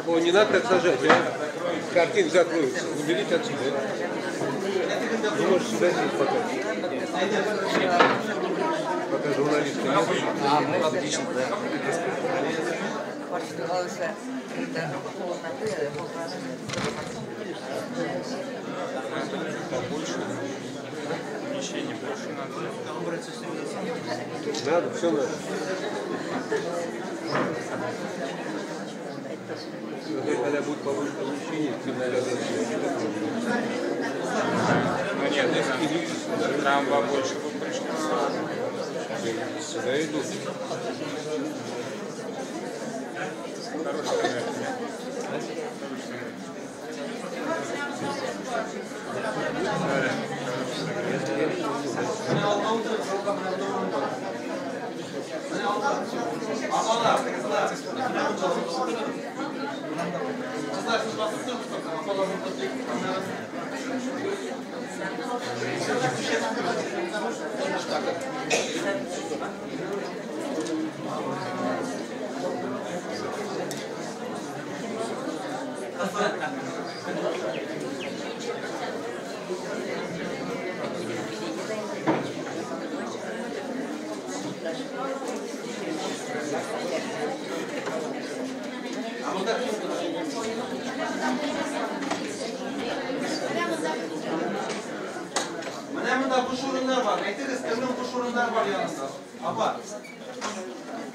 Ну, не надо так сажать, а? Картины закроются. Уберите отсюда. Вы можете сюда сесть пока. Пока журналисты нет. А, ну отлично, да. Побольше. Помещение больше надо. Надо, все надо. Когда будет побольше помещений, ты ну нет, там побольше бы пришло. Сюда идут. Хороший пример. Менә монда буш урыннар бар. Әйтегез, кемнең буш урыннар бар янында? Апа.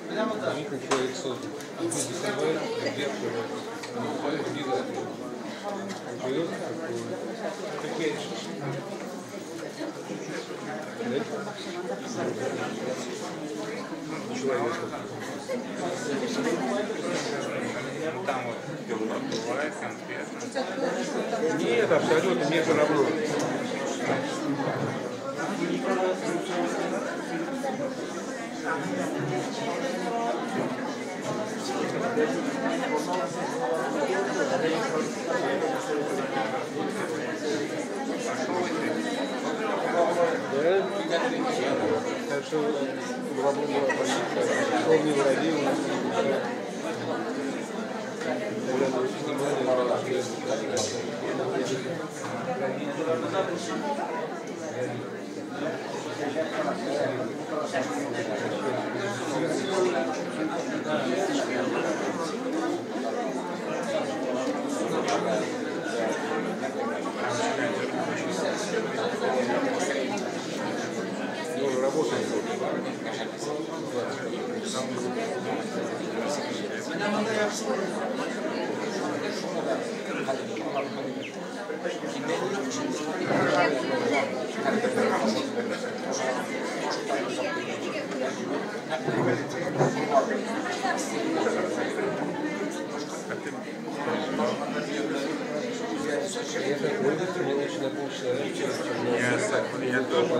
Менә монда. Человек создан. Где открывает? Где закрывает? Живет такой. Человека. Там вот бывает конкретно. Нет, абсолютно не все равно. Да? Так что была позиция. Он не вродил, у нас не мешает. Когда мы снимали, ну, работает. Я такой, мне лучше на полчаса. Я тоже.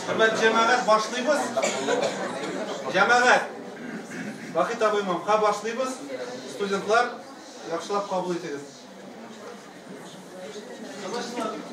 Хөрмәтле җәмәгать, башлыйбыз. Җәмәгать, Вахит абый Мамха башлыйбыз. Студентлар, яхшылап кабул итегез. Тынычлык.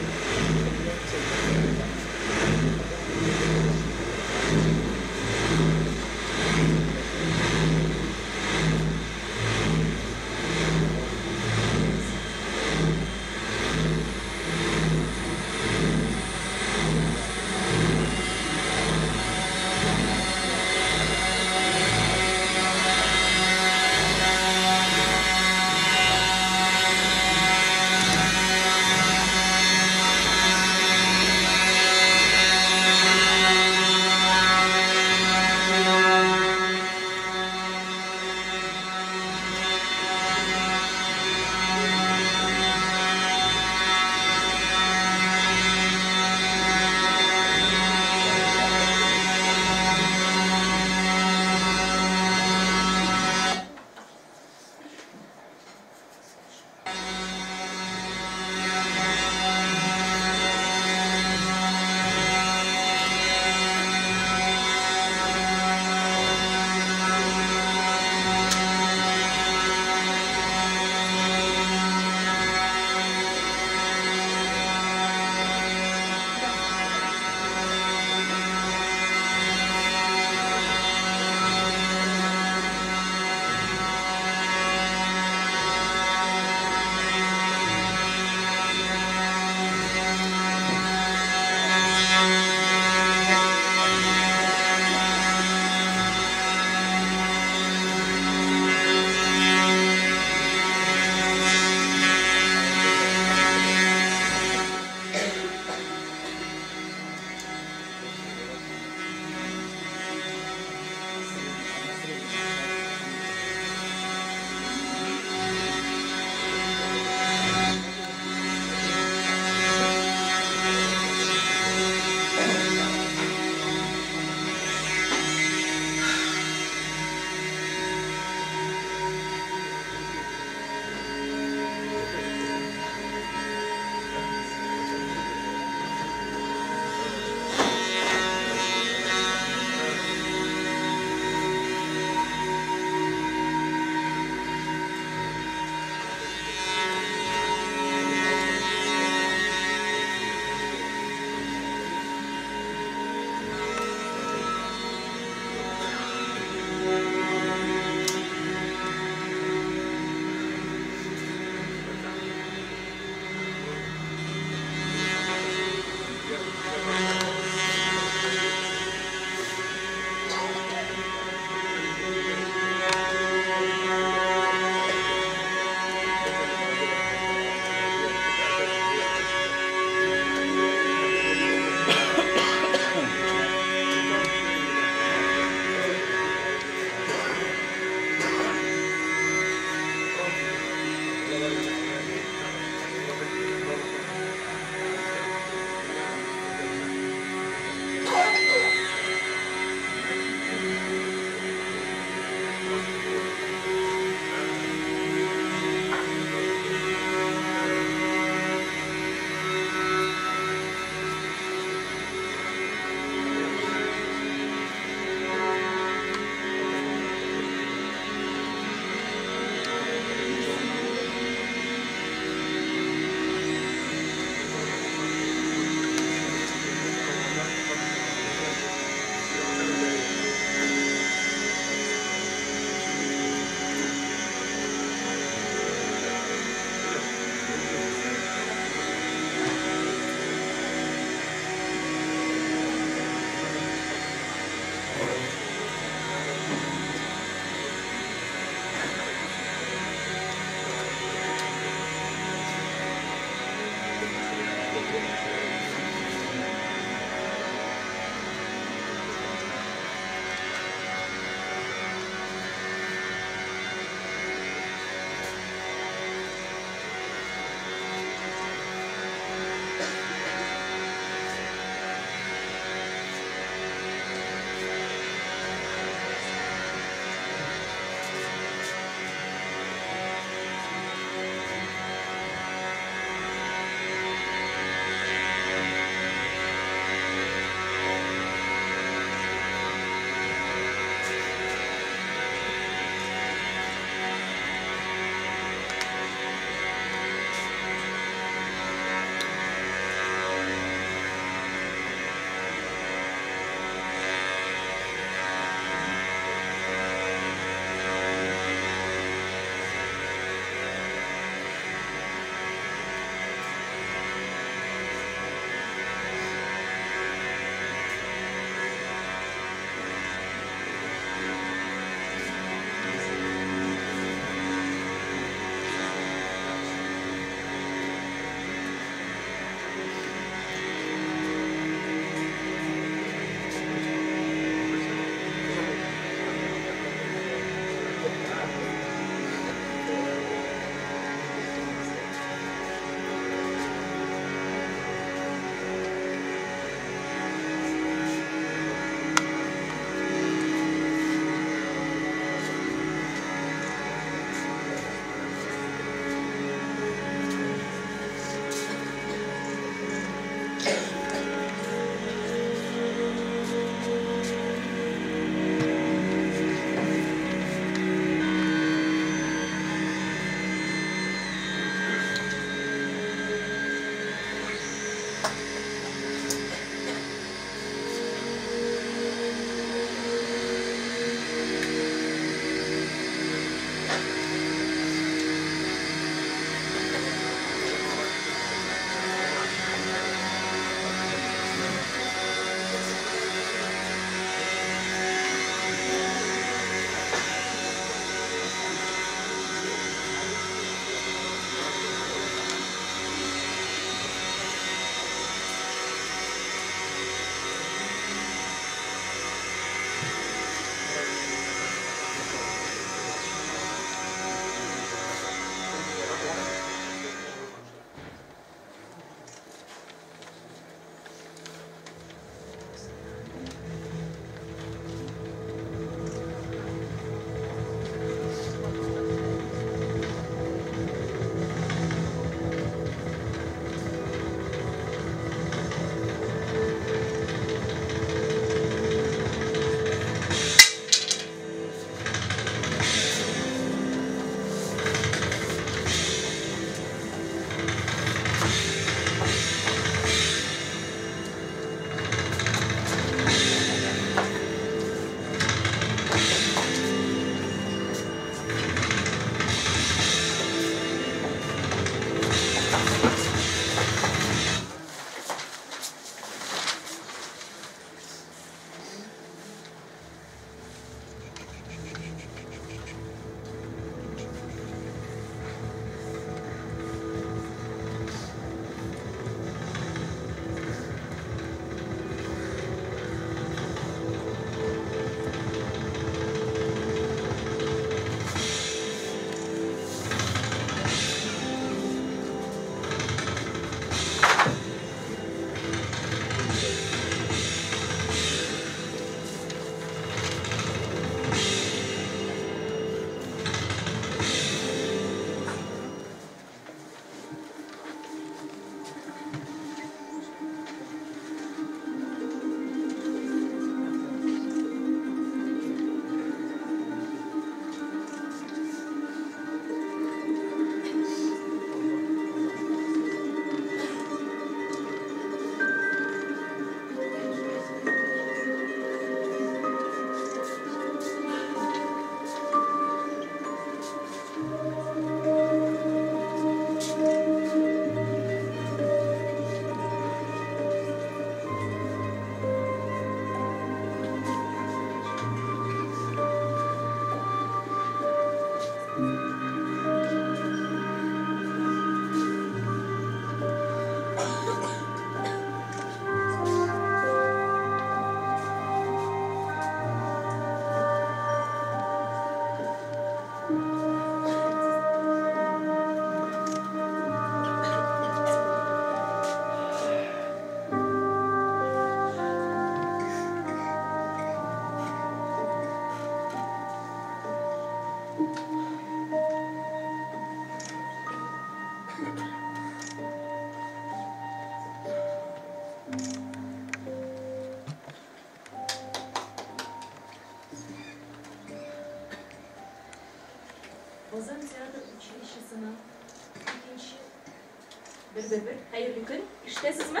Бер, бер, бер. Хәерле көн. Ишетәсезме?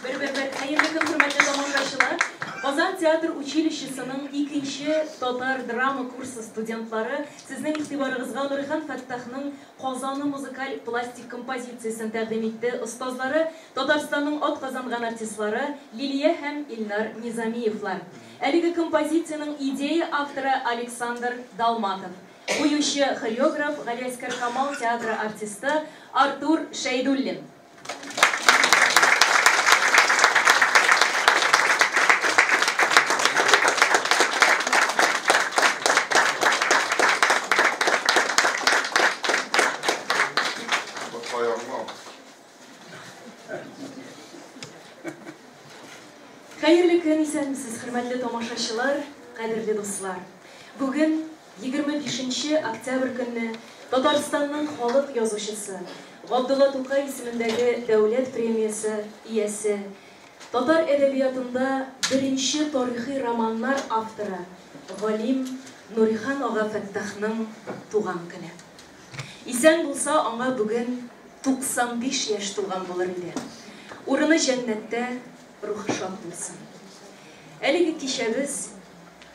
Бер, бер, бер. Хәерле көн, хөрмәтле тамашачылар. Казан театр училищесының икенче татар драма курсы студентлары сезнең игътибарыгызга Нурихан Фәттахның Казаны музыкаль пластик композициясен тәкъдим итте. Остазлары Татарстанның атказанган артистлары Лилия һәм Илнар Низамиевлар. Әлеге композициянең идея авторы Александр Далматов. Куючы хореограф Галиәскәр Камал театры артисты Артур Шәйдуллин. Хәерле көн, исәнмесез, хөрмәтле тамашачылар, кадерле дуслар. Бүген 25 октябрь көнне Татарстанның халык язучысы, Габдулла Тукай исемендәге дәүләт премиясе иясе, татар әдәбиятында беренче тарихи романнар авторы, галим Нурихан ага Фәттахның туган көне. Исән булса, аңа бүген 95 яшь тулган булыр иде. Урыны җәннәттә, рухы шат булсын. Әлеге кичәбез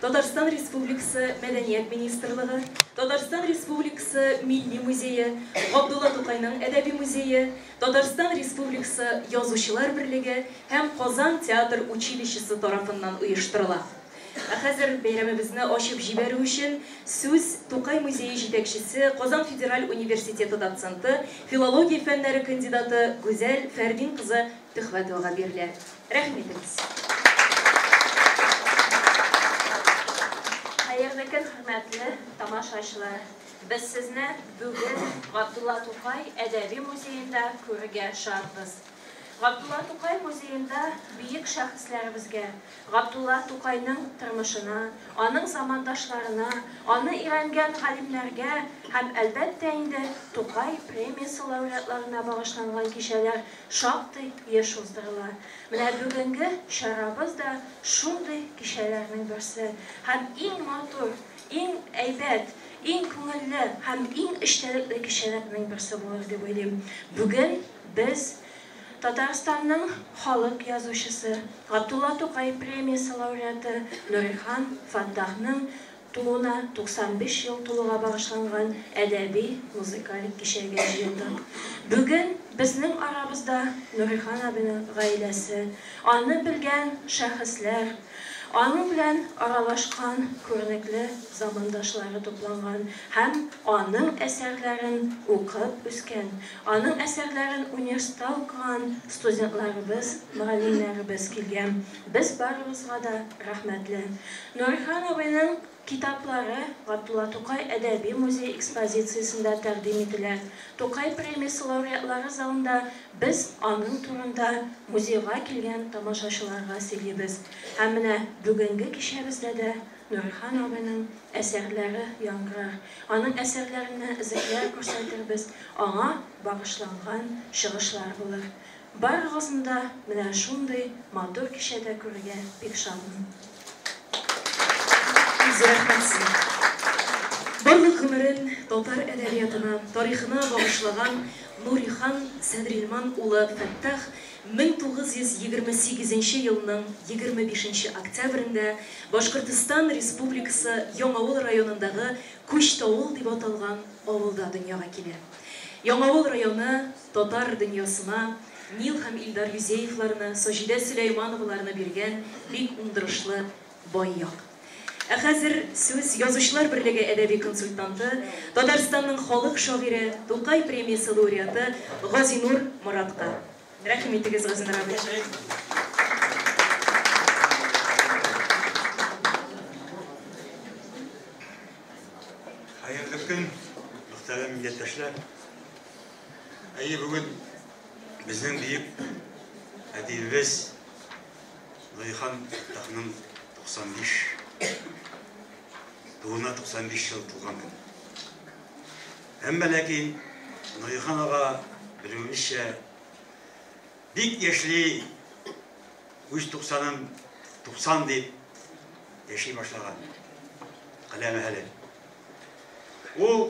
Татарстан Республикасы Мәдәният министрлыгы, Татарстан Республикасы Милли музее, Габдулла Тукайның әдәби музее, Татарстан Республикасы Язучылар берлеге һәм Казан театр училищесы тарафыннан оештырыла. Ә хәзер бәйрәмебезне ачып җибәрү өчен сүз Тукай музее җитәкчесе, Казан федераль университеты доценты, филология фәннәре кандидаты Гүзәл Фәрдин кызы Төхвәтовага бирелә. Рәхим итегез. Хәерле көн, хөрмәтле тамашачылар! Без сезне бүген Габдулла Тукай әдәби музеенда күрергә шатбыз. Габдулла Тукай музеенда бөек шәхесләребезгә, Габдулла Тукайның тормышына, аның замандашларына, аны өйрәнгән галимнәргә һәм, әлбәттә инде, Тукай премиясе лауреатларына багышланган кичәләр шактый еш уздырыла. Менә бүгенге чарабыз да шундый кичәләрнең берсе һәм иң матур, иң әйбәт, иң күңелле һәм иң эчтәлекле кичәләрнең берсе булыр дип уйлыйм. Бүген без Татарстанның халык язучысы, Габдулла Тукай премиясе лауреаты Нурихан Фәттахның тууына 95 ел тулуга багышланган әдәби музыкаль кичәгә җыелдык. Бүген безнең арабызда Нурихан абының гаиләсе, аны белгән шәхесләр, аның белән аралашкан күренекле замандашлары тупланган һәм аның әсәрләрен укып үскән, аның әсәрләрен университетта укыган студентларыбыз, мөгаллимнәребез килгән. Без барыбызга да рәхмәтле. Нурихан абыйның китаплары Габдулла Тукай әдәби музей экспозициясендә тәкъдим ителә. Тукай премиясе лауреатлары залында без аның турында музейга килгән тамашачыларга сөйлибез. Һәм менә бүгенге кичәбездә дә Нурихан абыйның әсәрләре яңгырар. Аның әсәрләренә өзекләр күрсәтербез, аңа багышланган чыгышлар булыр. Барыгызны да менә шундый матур кичәдә күрергә бик шатмын. Зур рәхмәт сезгә. Барлык гомерен татар әдәбиятына, тарихына багышлаган Нурихан Сәдрилман улы Фәттах 1928 елның 25 октябрендә Башкортостан Республикасы Яңавыл районындагы Күчтавыл дип аталган авылда дөньяга килә. Яңавыл районы татар дөньясына Нил һәм Илдар Юзеевларны, Саҗидә Сөләймановларны биргән бик уңдырышлы бай як. Ә хәзер сүз Язучылар берлеге әдәби консультанты, Татарстанның халык шагыйре, Тукай премиясе лауреаты Газинур Моратка. Рәхим итегез, Газинур абый. Хәерле көн, мөхтәрәм милләттәшләр. Әйе, бүген безнең бөек әдибебез Нурихан Фәттахның 95 тууына 95 ел тулган көн. Әмма ләкин Нурихан ага, белүебезчә, бик яшьли үз 90-ын 90 дип яши башлаган каләм әһеле. Ул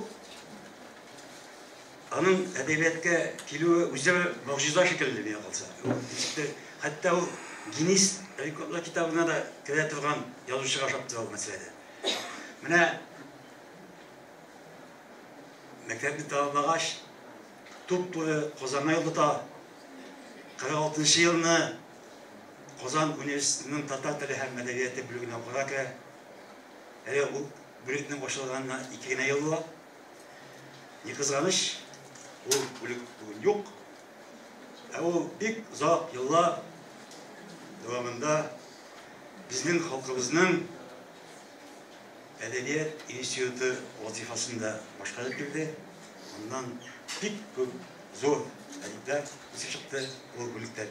Аның әдәбиятка килүе үзе бер могҗиза шикелле миңа калса. Ул ничектер, хәтта ул Гиннес рекордлар китабына да керә торган язучыга ошап тора ул мәсьәләдә. Менә мәктәпне тәмамлагач, туп-туры Казанга юл тота. 46 нчы елны Казан университетының татар теле һәм әдәбияты бүлегенә укырга керә. Әле ул бүлекнең ачылганына ике генә ел була. Ни кызганыч, ул бүлек бүген юк. Ә ул бик озак еллар дәвамында безнең халкыбызның әдәбият институты вазифасын да башкарып килде. Аннан бик күп зур әдипләр үсеп чыкты ул бүлектән.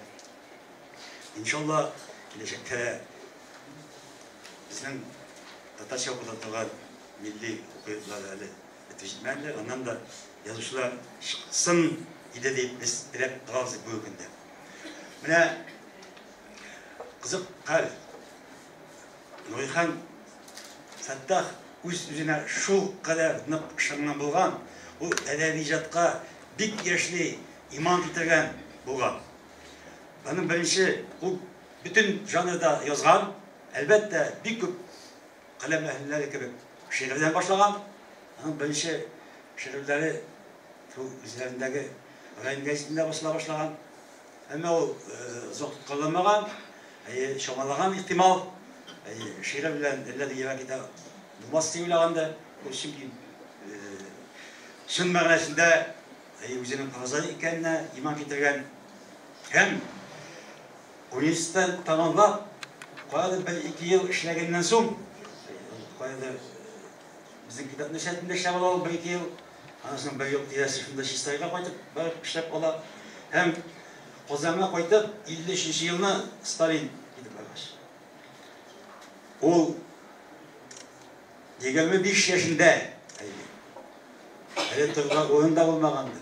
Иншалла, киләчәктә безнең татарча укыта торган милли уку йортлары әле бетеп җитмәделәр. Аннан да язучылар чыксын иде дип без теләп торабыз бүгенге көндә. Менә кызык хәл. Нурихан Фәттах үз-үзенә шул кадәр нык ышанган булган, ул әдәби иҗатка бик яшьли иман китергән булган. Аның беренче, ул бөтен жанрда язган, әлбәттә, бик күп каләм әһелләре кебек шигырьдән башлаган. Аның беренче шигырьләре шул үзләрендәге район гәзитендә басыла башлаган. Әмма ул озак тоткарланмаган, әйе, чамалаган ихтимал, әйе, шигырь белән әллә ни ерак китә булмас дип уйлаган да, ул чөнки чын мәгънәсендә әйе, үзенең прозаик икәненә иман китергән һәм университетны тәмамлап, каядыр бер-ике ел эшләгәннән соң, каядыр безнең китап нәшриятында эшләп ала ул бер-ике ел, аннан соң бер ел тирәсе шунда Чистайга кайтып барып эшләп ала һәм Казанга кайтып, 53 елны Сталин китеп баргач, ул 25 яшендә әле, әле торырга урын да булмагандыр.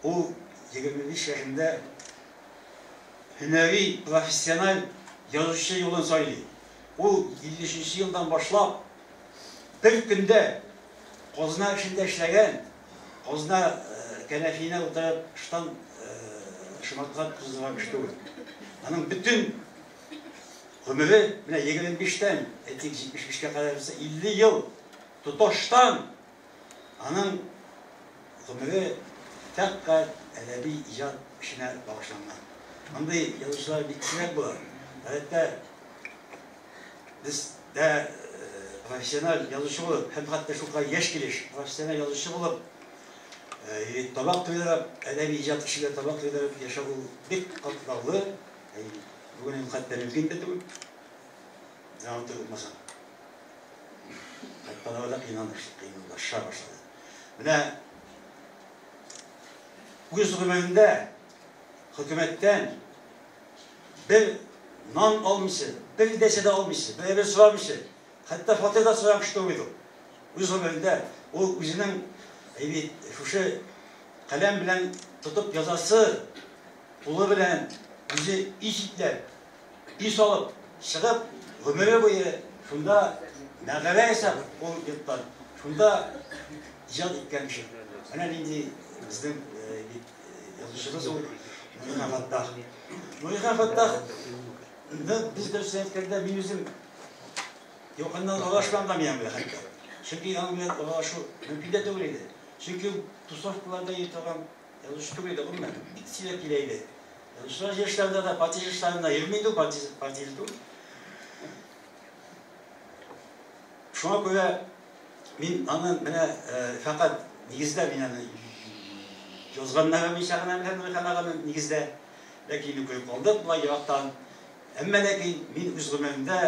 Ул 25 яшендә һөнәри, профессиональ язучы юлын сайлый. Ул 53 елдан башлап бер көндә казна эшендә эшләгән, казна кәнәфиенә утырып штан шомарткан туздырган кеше түгел. Аның бөтен гомере менә 25-тән, әйтик, 75-кә кадәр булса, 50 ел тоташтан аның гомере фәкать әдәби иҗат эшенә багышланган. Мондый язучылар бик сирәк була. Гадәттә, бездә профессиональ язучы булып, һәм хәтта шулкадәр яшь килеш профессиональ язучы булып, табак туйдырып, әдәби иҗат эшендә табак туйдырып яшәү ул бик катлаулы. Бүген инде хәтта мөмкин дә түгел. Грамота булмаса. Хәтта да кыйналыша башлады. Менә үз гомерендә хөкүмәттән бер нан алмыйча, бер дәсә дә алмыйча, бер әйбер сорамыйча, хәтта фатир да сораган кеше түгел ул. Үз гомерендә ул үзенең әйбит шушы каләм белән тотып язасы кулы белән үзе өй читләп, өй салып чыгып, гомере буе шунда мәгарә ясап ул йорттан, шунда иҗат иткән кеше. Менә нинди безнең бит язучыбыз ул Нурихан Фәттах. Нурихан Фәттахны без дөресен әйткәндә, мин үзем якыннан аралашмам да мин белән хәтта. Чөнки аның белән аралашу мөмкин дә түгел иде. Чөнки ул тусовкаларда йөри торган язучы түгел иде, гомумән, бик сирәк килә иде. Язучылар җыелышларында да, партия җыелышларында йөрми иде ул, партияле түгел. Шуңа күрә мин аны менә фәкать нигездә мин аны язганнары буенча гына беләм Нурихан аганы нигездә. Ләкин инде күреп калдык болай ерактан. Әмма ләкин мин үз гомеремдә,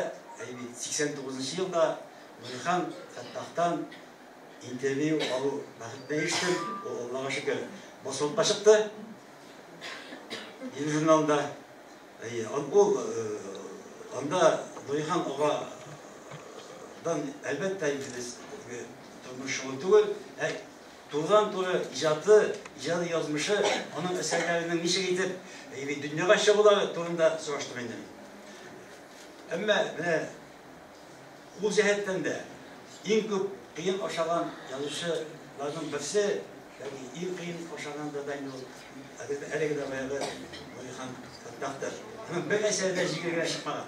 әйе, 89 елда Нурихан Фәттахтан интервью алу бәхетенә ирештем. Ул, Аллага шөкер, басылып та чыкты. Ил журналында. Әйе, ул анда Нурихан агадан, әлбәттә, инде без тормыш юлы түгел, ә турыдан-туры иҗаты, иҗади язмышы, аның әсәрләренең ничек итеп дөньяга чыгулары турында сораштым инде мин. Әмма менә ул җәһәттән дә иң күп кыен ашаган язучыларның берсе Бәлки иң кыен ашаган да инде ул әлеге дә баягы Нурихан Фәттахтыр. Аның бер әсәре дә җиңел генә чыкмаган.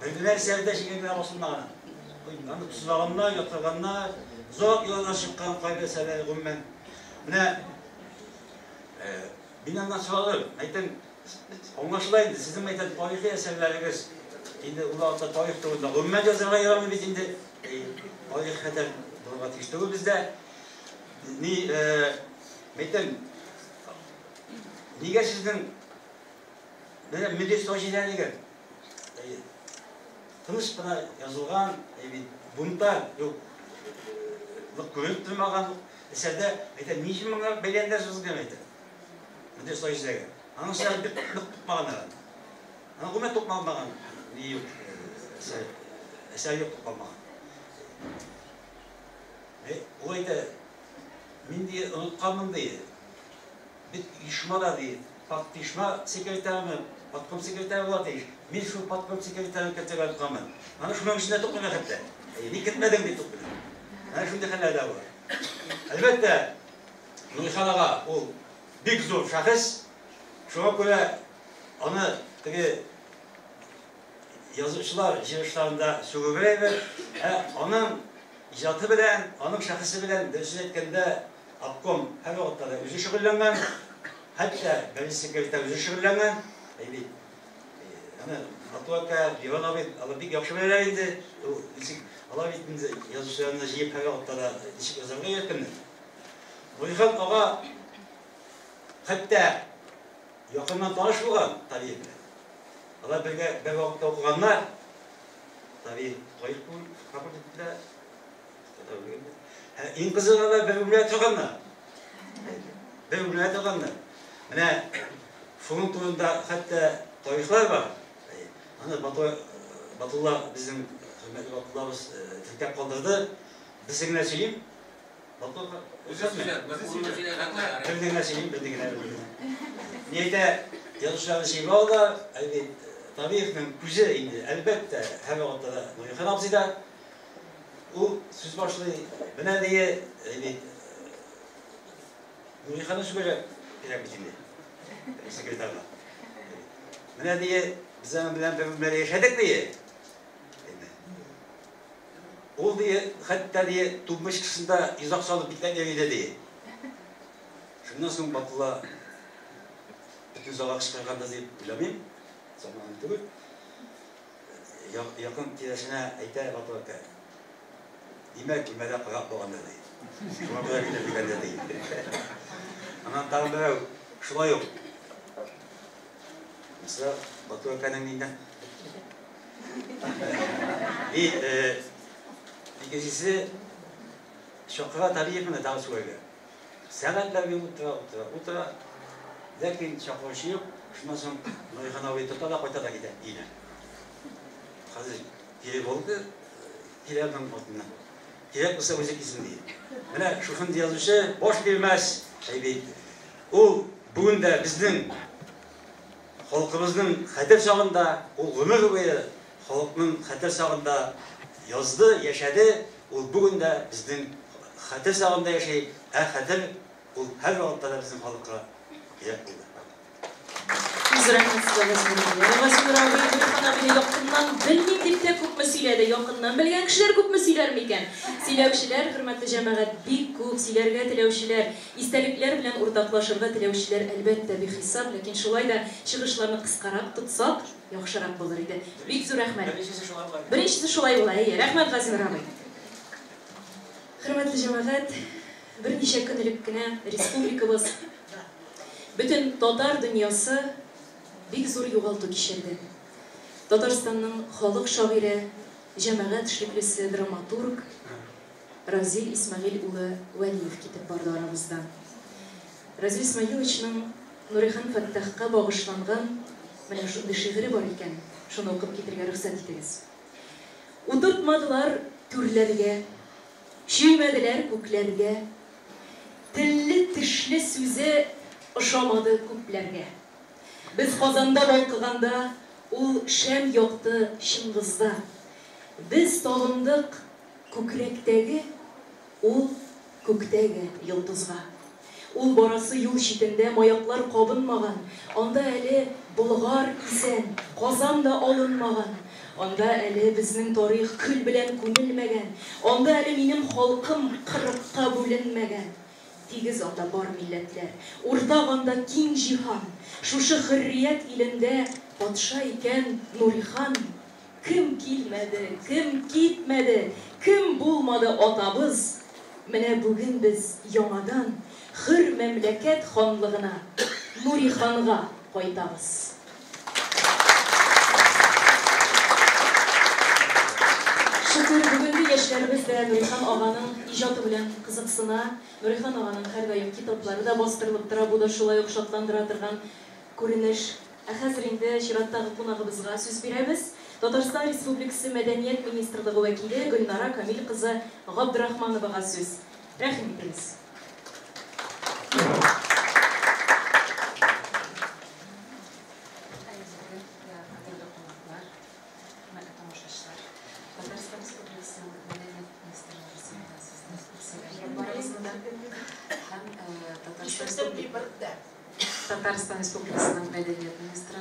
Бер генә әсәре дә җиңел генә басылмаган. Аны тозлаганнар, яткырганнар, озак еллардан чыккан кайбер әсәрләре гомумән. Менә мин аннан сорадым, әйтәм, аңлашыла инде, сезнең әйтәм, тарихи әсәрләрегез инде ул вакытта тарих турында гомумән язарга ярамый бит инде. Тарих хәтәр булырга тиеш түгел бездә. Ни, әйтәм, нигә сезнең менә Милли Саҗидә дигән тыныч кына язылган, бунтарь юк, нык күренеп тормаган әсәрдә, әйтәм, ни өчен моңа бәйләнделәр сезгә, әйтәм. Милли Саҗидәгә. Аның әсәре бик нык тукмаган. Аның гомумән тукмалмаган, ни юк, әсәр, әсәр юк тукмалмаган. Ул әйтә, мин ди онытканмын ди. Бит оешма да ди, парт оешма секретарымы, партком секретаре була тиеш. Мин шул партком секретарын кертергә онытканмын. Аны шуның өчен дә тукмыйлар хәтта. Ник кертмәдең дип тукмыйлар. Әнә шундый хәлләр дә бар. Әлбәттә, Нурихан ага ул бик зур шәхес. Шуңа күрә аны теге язучылар җыелышларында сүгүгә әйбер, ә аның иҗаты белән, аның шәхесе белән, дөресен әйткәндә, обком һәрвакытта да үзе шөгыльләнгән, хәтта беренче секретарь үзе шөгыльләнгән. Әй бит, аны Бату әкә, Леван абый, алар бик яхшы беләләр инде. Ул ничек, алар бит инде язучыларны җыеп һәрвакытта да ничек язарга өйрәткәннәр. Нурихан ага хәтта якыннан таныш булган Талиев белән. Алар бергә бер вакытта укыганнар. Талиев тарих факультетында. Иң кызыгы алар бер бүлмәдә торганнар. Бер бүлмәдә торганнар. Менә шуның турында хәтта тарихлар бар. Аны Батулла безнең хөрмәтле Батуллабыз теркәп калдырды. Берсен генә сөйлим. Батулла Үзе сөйләр, Берне генә сөйлим, берне генә, берне генә. Ни әйтә, язучыларны җыеп алды, әле Табиевның күзе инде, әлбәттә, һәрвакытта да Нурихан абзыйда. Ул сүз башлый, менә дие, бит Нуриханны сүгәргә кирәк бит инде, секретарьга. Менә дие, без аның белән бер бүлмәдә яшәдек дие. Ул дие, хәтта дие, тумбочкасында йозак салып бикләп йөри иде дие. Шуннан соң Батулла бөтен залга кычкыргандыр дип уйламыйм, заманын түгел. Якын тирәсенә әйтә Батулла әкә. Димәк, бүлмәдә карак булгандыр ди. Шуңа күрә китеп дигәндер ди. Аннан тагын берәү шулай ук. Мәсәлән, Батулла әкәнең нинди И икенчесе чакыра Талиевны тагы сүгәргә. Сәгатьләр буе утыра, утыра, утыра. Ләкин чакыручы юк. Шуннан соң Нурихан абый тота да кайта да китә өенә. Хәзер кире булды, килә аның артыннан. Кирәк булса үзе килсен ди. Менә шушындый язучы баш бирмәс, әй бит. Ул бүген дә безнең халкыбызның хәтер сагында, ул гомер буе халыкның хәтер сагында язды, яшәде. Ул бүген дә безнең хәтер сагында яши, ә хәтер ул һәрвакытта да безнең халыкка кирәк булды. Үз рәхмәт сезгә, Газинур абый. Газинур абый, Нурихан абыйны якыннан белмим дип тә күпме сөйләде. Якыннан белгән кешеләр күпме сөйләр микән? Сөйләүчеләр, хөрмәтле җәмәгать, бик күп, сөйләргә теләүчеләр, истәлекләр белән уртаклашырга теләүчеләр, әлбәттә, бихисап, ләкин шулай да чыгышларны кыскарак тотсак, яхшырак булыр иде. Бик зур рәхмәт. Беренчесе шулай була. Беренчесе шулай була, әйе. Рәхмәт, Газинур абый. Хөрмәтле җәмәгать, берничә көн элек кенә республикабыз, бөтен татар дөньясы бик зур югалту кичерде. Татарстанның халык шагыйре, җәмәгать эшлеклесе, драматург Разил Исмәгыйль улы Вәлиев китеп барды арабыздан. Разил Исмәгыйловичның Нурихан Фәттахка багышланган менә шундый шигыре бар икән, шуны укып китергә рөхсәт итегез. Утыртмадылар түрләргә, чөймәделәр күкләргә, телле тешле сүзе ошамады күпләргә. Без Казанда балкыганда, ул шәм якты Чыңгызда. Без табындык күкрәктәге, ул күктәге йолдызга. Ул барасы юл читендә маяклар кабынмаган, анда әле Болгар исән, Казан да алынмаган, анда әле безнең тарих көл белән күмелмәгән, анда әле минем халкым кырыкка бүленмәгән. Тигез анда бар милләтләр, уртак анда киң җиһан. Шушы хөррият илендә патша икән Нурихан. Кем килмәде, кем китмәде, кем булмады атабыз? Менә бүген без яңадан хөр мәмләкәт ханлыгына, Нуриханга кайтабыз. Шөкер, бүгенге яшьләребез дә Нурихан аганың иҗаты белән кызыксына. Нурихан аганың һәрдаим китаплары да бастырылып тора, бу да шулай ук шатландыра торган күренеш. Ә хәзер инде чираттагы кунагыбызга сүз бирәбез. Татарстан Республикасы Мәдәният министрлыгы вәкиле Гөлнара Камил кызы Габдрахмановага сүз. Рәхим итегез. Хәерле кунаклар, хөрмәтле тамашачылар. Татарстан Республикасының Мәдәният министрлыгы исеменнән сезне сәламлим барыгызны да. Һәм Татарстан Республикасының Мәдәният министры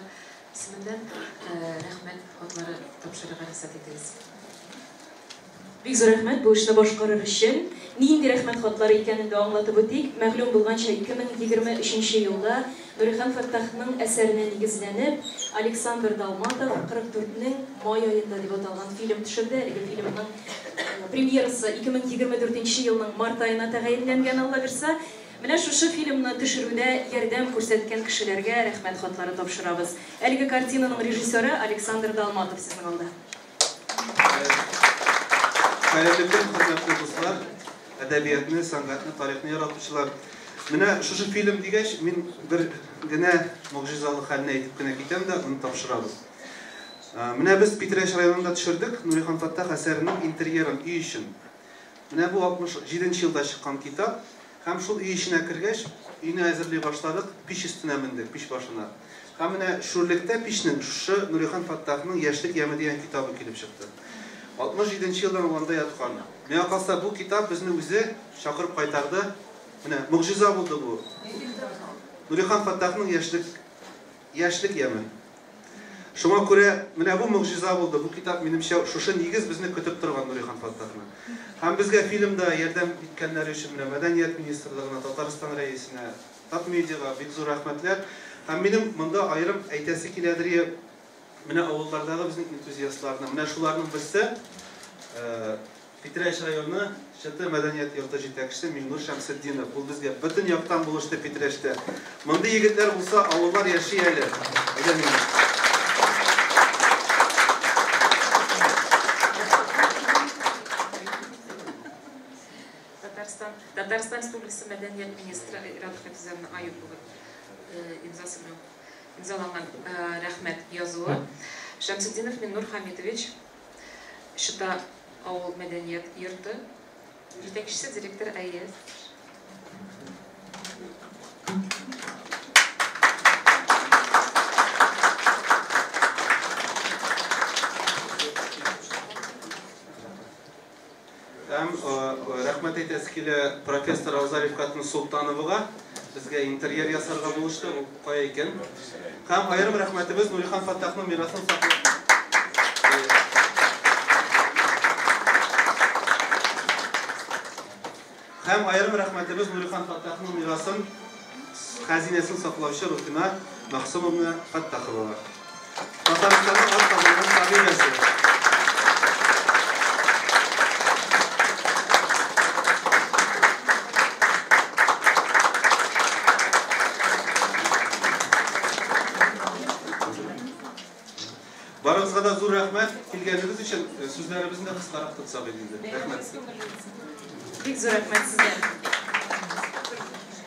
исеменнән рәхмәт хатлары тапшырырга рөхсәт итегез. Бик зур рәхмәт бу эшне башкарыр өчен. Нинди рәхмәт хатлары икәнен дә аңлатып үтик. Мәгълүм булганча, 2023 елда Нурихан Фәттахның әсәренә нигезләнеп, Александр Далматов 44 нең май аенда дип аталган фильм төшерде. Әлеге фильмның премьерасы 2024 елның март аена тәгаенләнгән, Алла бирса. Менә шушы фильмны төшерүдә ярдәм күрсәткән кешеләргә рәхмәт хатлары тапшырабыз. Әлеге картинаның режиссеры Александр Далматов сезнең алда. Хәерле көн, хөрмәтле дуслар, әдәбиятны, сәнгатьне, тарихны яратучылар. Менә шушы фильм дигәч, мин бер генә могҗизалы хәлне әйтеп кенә китәм дә, аны тапшырабыз. Менә без Питрәч районында төшердек Нурихан Фәттах әсәренең интерьерын өй өчен. Менә бу 67 нче елда чыккан китап. Һәм шул өй эченә кергәч, өйне әзерли башладык, пич өстенә мендек, пич башына. Һәм менә шүрлектә пичнең шушы Нурихан Фәттахның Яшьлек яме дигән китабы килеп чыкты. 67 нче елдан ул анда яткан. Миңа калса, бу китап безне үзе чакырып кайтарды. Менә могҗиза булды бу. Нурихан Фәттахның Яшьлек Яшьлек яме. Шуңа күрә менә бу могҗиза булды, бу китап, минемчә, шушы нигез безне көтеп торган Нурихан Фәттахны. Һәм безгә фильмда ярдәм иткәннәре өчен менә Мәдәният министрлыгына, Татарстан Рәисенә, Татмедиага бик зур рәхмәтләр. Һәм минем монда аерым әйтәсе киләдер, менә авыллардагы безнең энтузиастларны, менә шуларның берсе, Питрәч районы Чыты мәдәният йорты җитәкчесе Миңнур Шәмсетдинов. Ул безгә бөтен яктан булышты Питрәчтә. Мондый егетләр булса, авыллар яши әле. Әйдә, Миңнур. Татарстан, Татарстан Республикасы мәдәният министры Ирада Хафизовна Аюпова имзасы белән имзаланган рәхмәт язуы. Шәмсетдинов Миннур Хамитович, Чыта авыл мәдәният йорты җитәкчесе, директор әйе. Һәм рәхмәт әйтәсе килә профессор Рауза Рифкатовна Солтановага, безгә интерьер ясарга булышты, ул кая икән. Һәм аерым рәхмәтебез Нурихан Фәттахның мирасын саклап Һәм аерым рәхмәтебез Нурихан Фәттахның мирасын хәзинәсен саклаучы Руфина Мәгъсумовна Фәттаховага. Татарстанның атказанган табибәсе. Барыгызга да зур рәхмәт килгәнегез өчен. Сүзләребезне дә кыскарак тотсак иде инде. Рәхмәт. Бик зур рәхмәт сезгә.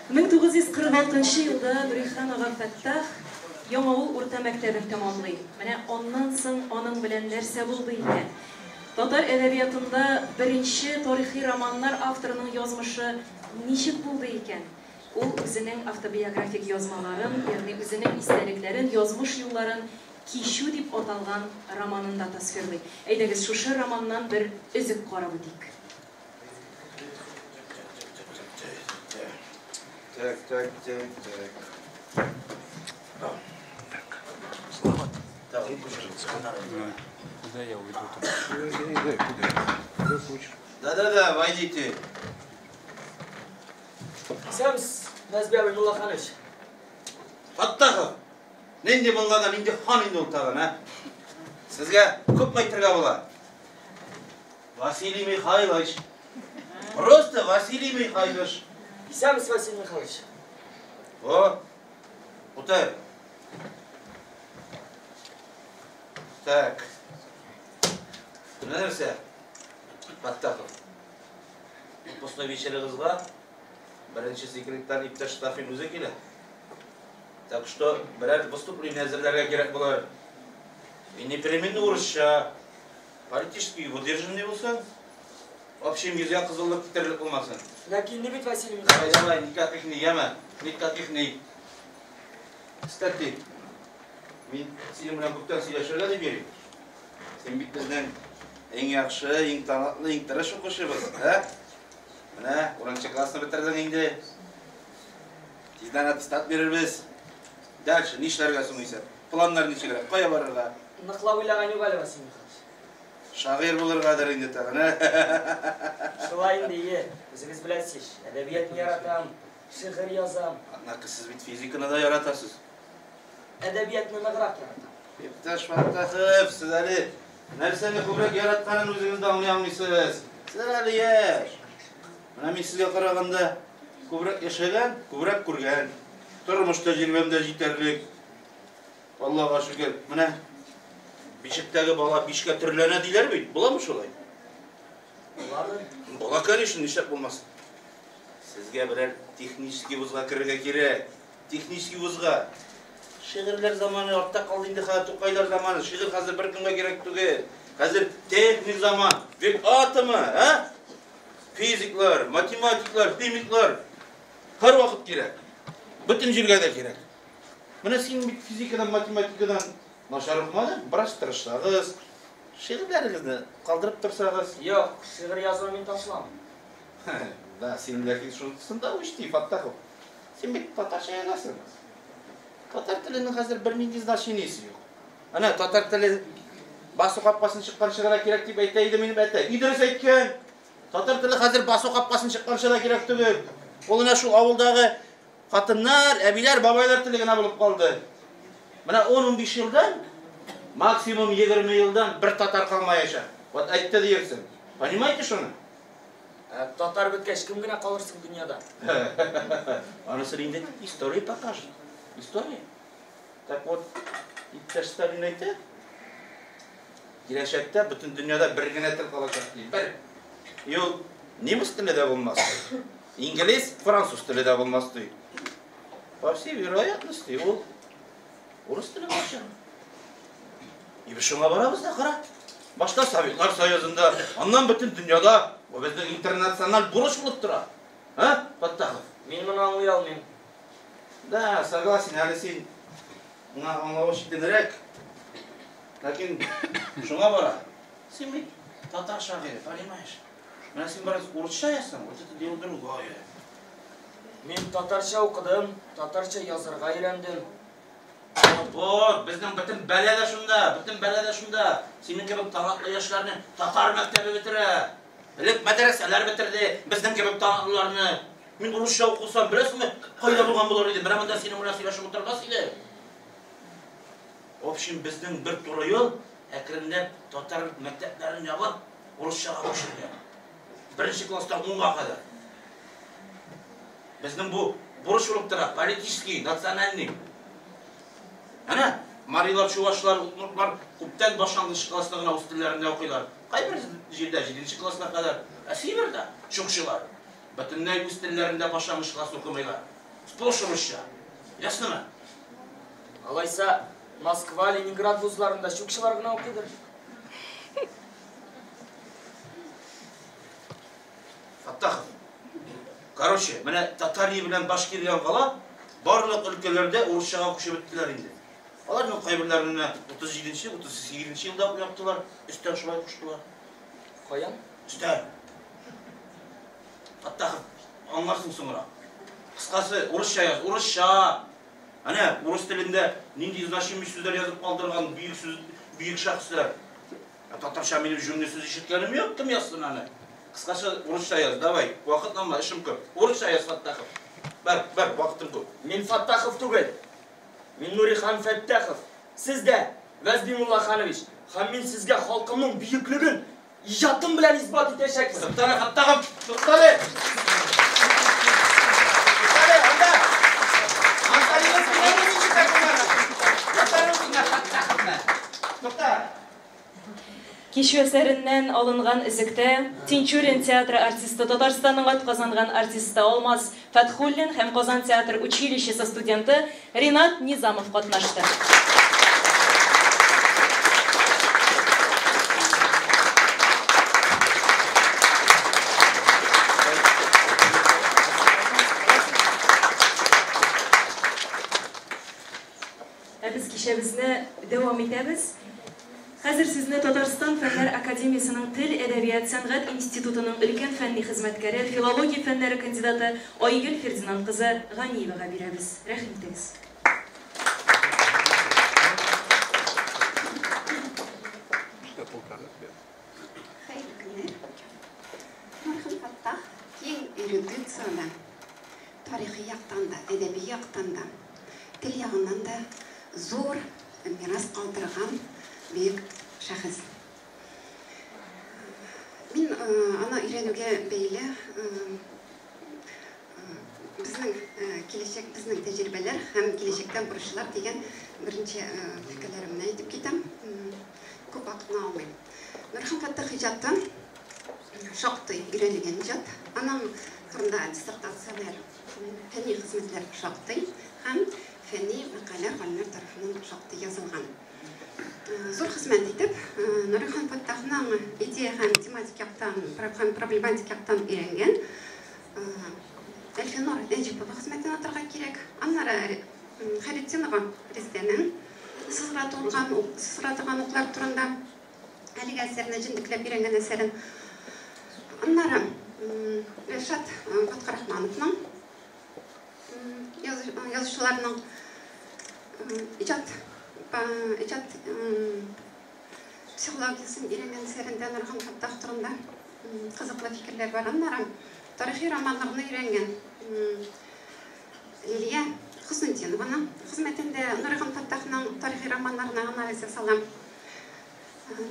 1946 елда Нурихан ага Фәттах Яңавыл урта мәктәбен тәмамлый. Менә аннан соң аның белән нәрсә булды икән? Татар әдәбиятында беренче тарихи романнар авторының язмышы ничек булды икән? Ул үзенең автобиографик язмаларын, ягъни үзенең истәлекләрен, язмыш юлларын Кичү дип аталган романында тасвирлый. Әйдәгез, шушы романнан бер өзек карап үтик. Так, так, так, так. Так, Слава. Так, Куда я уйду-то? Я не знаю, куда. Куда хочешь. Да-да-да, войдите. Исәнмесез, Нәзби абый Муллаханович. Фаттахов! Нинди мулла да, нинди хан инде ул тагын, ә? Сезгә күпме әйтергә була? Василий Михайлович. Просто Василий Михайлович. Исәнмесез, Василий Михайлович. О, утыр. Так. Менә нәрсә, Фаттахов. Выпускной вечерыгызга беренче секретарь иптәш Стафин үзе килә. Так что берәр выступление әзерләргә кирәк булыр. И непременно урысча. Политически выдержанный булсын. Общем, йөзгә кызыллык китерерлек булмасын. Ләкин ни бит, Василий Давай, Михайлович. давай, никаких не, яме. Никаких не. Кстати, мин синең белән күптән сөйләшергә дип йөрим. Син бит безнең иң яхшы, иң талантлы, иң тырыш укучыбыз, ә? Менә, 10 классны бетердең инде. Тиздән аттестат бирербез. Дальше нишләргә соң исәп? Планнар ничегрәк? Кая барырга? Ныклап уйлаган юк әле, Василий Михайлович. Шагыйрь булыргадыр инде тагын, ә? Шулай инде, ие. Үзегез беләсез, әдәбиятны яратам, шигырь язам. Однако сез бит физиканы да яратасыз. Әдәбиятны ныграк яратам. Иптәш Фаттахов, сез әле нәрсәне күбрәк яратканын үзегез дә аңлый алмыйсыз. Сез әле яшь. Менә мин сезгә караганда күбрәк яшәгән, күбрәк күргән. Тормыш тәҗрибәм дә җитәрлек. Аллага шөкер. Менә бишектәге бала бишкә төрләнә диләр бит. Буламы шулай? Буладыр. Була, конечно, нишләп булмасын. Сезгә берәр технический вузга керергә кирәк. Технический вузга. Шигырьләр заманы артта калды инде, хәзер Тукайлар заманы. Шигырь хәзер беркемгә кирәк түгел. Хәзер техник заман, век атомы, ә? Физиклар, математиклар, химиклар һәрвакыт кирәк. Бөтен җиргә дә кирәк. Менә син бит физикадан, математикадан начар укымадың, бераз тырышсагыз, шигырьләрегезне калдырып торсагыз. Юк, шигырь язуны мин ташламыйм. Да, син ләкин шунысын да учти, Фаттахов. Син бит татарча язасың. Татар теленең хәзер бернинди значениесе юк. Әнә татар теле басу капкасын чыкканчы гына кирәк дип әйтә иде минем әтәй. И дөрес әйткән. Татар теле хәзер басу капкасын чыкканчы да кирәк түгел. Ул менә шул авылдагы хатыннар, әбиләр, бабайлар теле генә булып калды. Менә 10-15 елдан, максимум 20 елдан бер татар калмаячак. Вот әйтте диерсең. Понимаете шуны? Ә, татар беткәч, кем генә калыр соң дөньяда? Анысы инде история покажет. История. Так вот, иптәш Сталин әйтә, киләчәктә бөтен дөньяда бер генә тел калачак ди. Бер. И ул немец теле дә булмас. Инглиз, француз теле дә булмас ди. По всей вероятности, ул урыс теле булачак. И без шуңа барабыз да, кара. Башта Советлар Союзында, аннан бөтен дөньяда бу безнең интернациональ бурыч булып тора. А, Фаттахов? Мин моны аңлый алмыйм. Да, согласен, әле син моңа аңлавы читенрәк. Ләкин шуңа бара. Син бит татар шагыйре, понимаешь? Менә син бераз урысча язсаң, вот это дело другое. Мин татарча укыдым, татарча язарга өйрәндем. Вот, безнең бөтен бәла дә шунда, бөтен бәла дә шунда. Синең кебек талантлы яшьләрне татар мәктәбе бетерә. Элек мәдрәсәләр бетерде безнең кебек талантлыларны. Мин урысча укысам, беләсеңме, кайда булган булыр идем? Менә монда синең белән сөйләшеп утырмас идем. В общем, безнең бер туры юл әкренләп татар мәктәпләрен ябып, урысчага күчергән. Беренче класстан 10-га кадәр. Безнең бу бурыч булып тора, политический, национальный. Әнә, марилар, чувашлар, удмуртлар күптән башлангыч класста гына үз телләрендә укыйлар. Кайбер җирдә 7 класска кадәр. Ә Сибирдә чукчылар бөтенләй үз телләрендә башлангыч класс укымыйлар. Сплошь русча. Яснымы? Алайса, Москва, Ленинград вузларында чукчылар гына укыйдыр. Фаттахов. Короче, менә Татария белән Башкириян кала барлык өлкәләрдә урысчага күчеп беттеләр инде. Аларның кайберләренә 37-нче, 38-нче елда ук яптылар, өстән шулай куштылар. Каян? Өстән. Фаттахов, аңларсың соңрак. Кыскасы, урысча яз, урысча! Әнә, урыс телендә нинди значимый сүзләр язып калдырган бөек сүз, бөек шәхесләр. Ә татарча минем җүнле сүз ишеткәнем юк, кем язсын аны? Кыскасы, урысча яз, давай, вакыт алма, эшем күп. Урысча яз, Фәттахов. Бар, бар, вакытым күп. Мин Фәттахов түгел. Мин Нурихан Фәттахов. Сез дә, Вәзби Муллаханович, һәм мин сезгә халкымның бөеклеген иҗатым белән исбат итәчәкмен. Туктале, Фәттахов, туктале! Туктале, анда! Тукта! Кичү әсәреннән алынган өзектә Тинчурин театры артисты, Татарстанның атказанган артисты Алмаз Фәтхуллин һәм Казан театр училищесы студенты Ринат Низамов катнашты. Ә без кичәбезне дәвам итәбез. Хәзер сүзне Татарстан Фәннәр академиясенең Тел, әдәбият, сәнгать институтының өлкән фәнни хезмәткәре, филология фәннәре кандидаты Айгөл Фердинанд кызы Ганиевага бирәбез. Рәхим итегез. Хәерле көннәр. Нурхан Фәттах киң эрудицияле, тарихи яктан да, әдәби яктан да, тел ягыннан да зур мирас калдырган бөек шәхес. Мин аны өйрәнүгә бәйле безнең киләчәк, безнең тәҗрибәләр һәм киләчәктә бурычлар дигән беренче фикерләремне әйтеп китәм. Күп вакытны алмыйм. Нурхан Фәттах иҗаты шактый өйрәнелгән иҗат. Аның турында диссертацияләр, фәнни хезмәтләр шактый һәм фәнни мәкалә галимнәр тарафыннан шактый язылган. Зур хезмәт итеп, Нурихан Фәттахның идея һәм тематик яктан, һәм проблематик яктан өйрәнгән Әлфинур Нәҗипова хезмәтен атарга кирәк. Аннары Хәйретдинова Резидәнең сызыра торган, сызыра торган уклар турында әлеге әсәрне җентекләп өйрәнгән әсәрен. Аннары Ришат Фәтхрахмановның язучыларның иҗат иҗат психологиясен өйрәнгән әсәрендә Нурхан Фәттах турында кызыклы фикерләр бар. Аннары тарихи романнарны өйрәнгән Лилия Хөснетдинованың хезмәтендә Нурихан Фәттахның тарихи романнарына анализ ясала.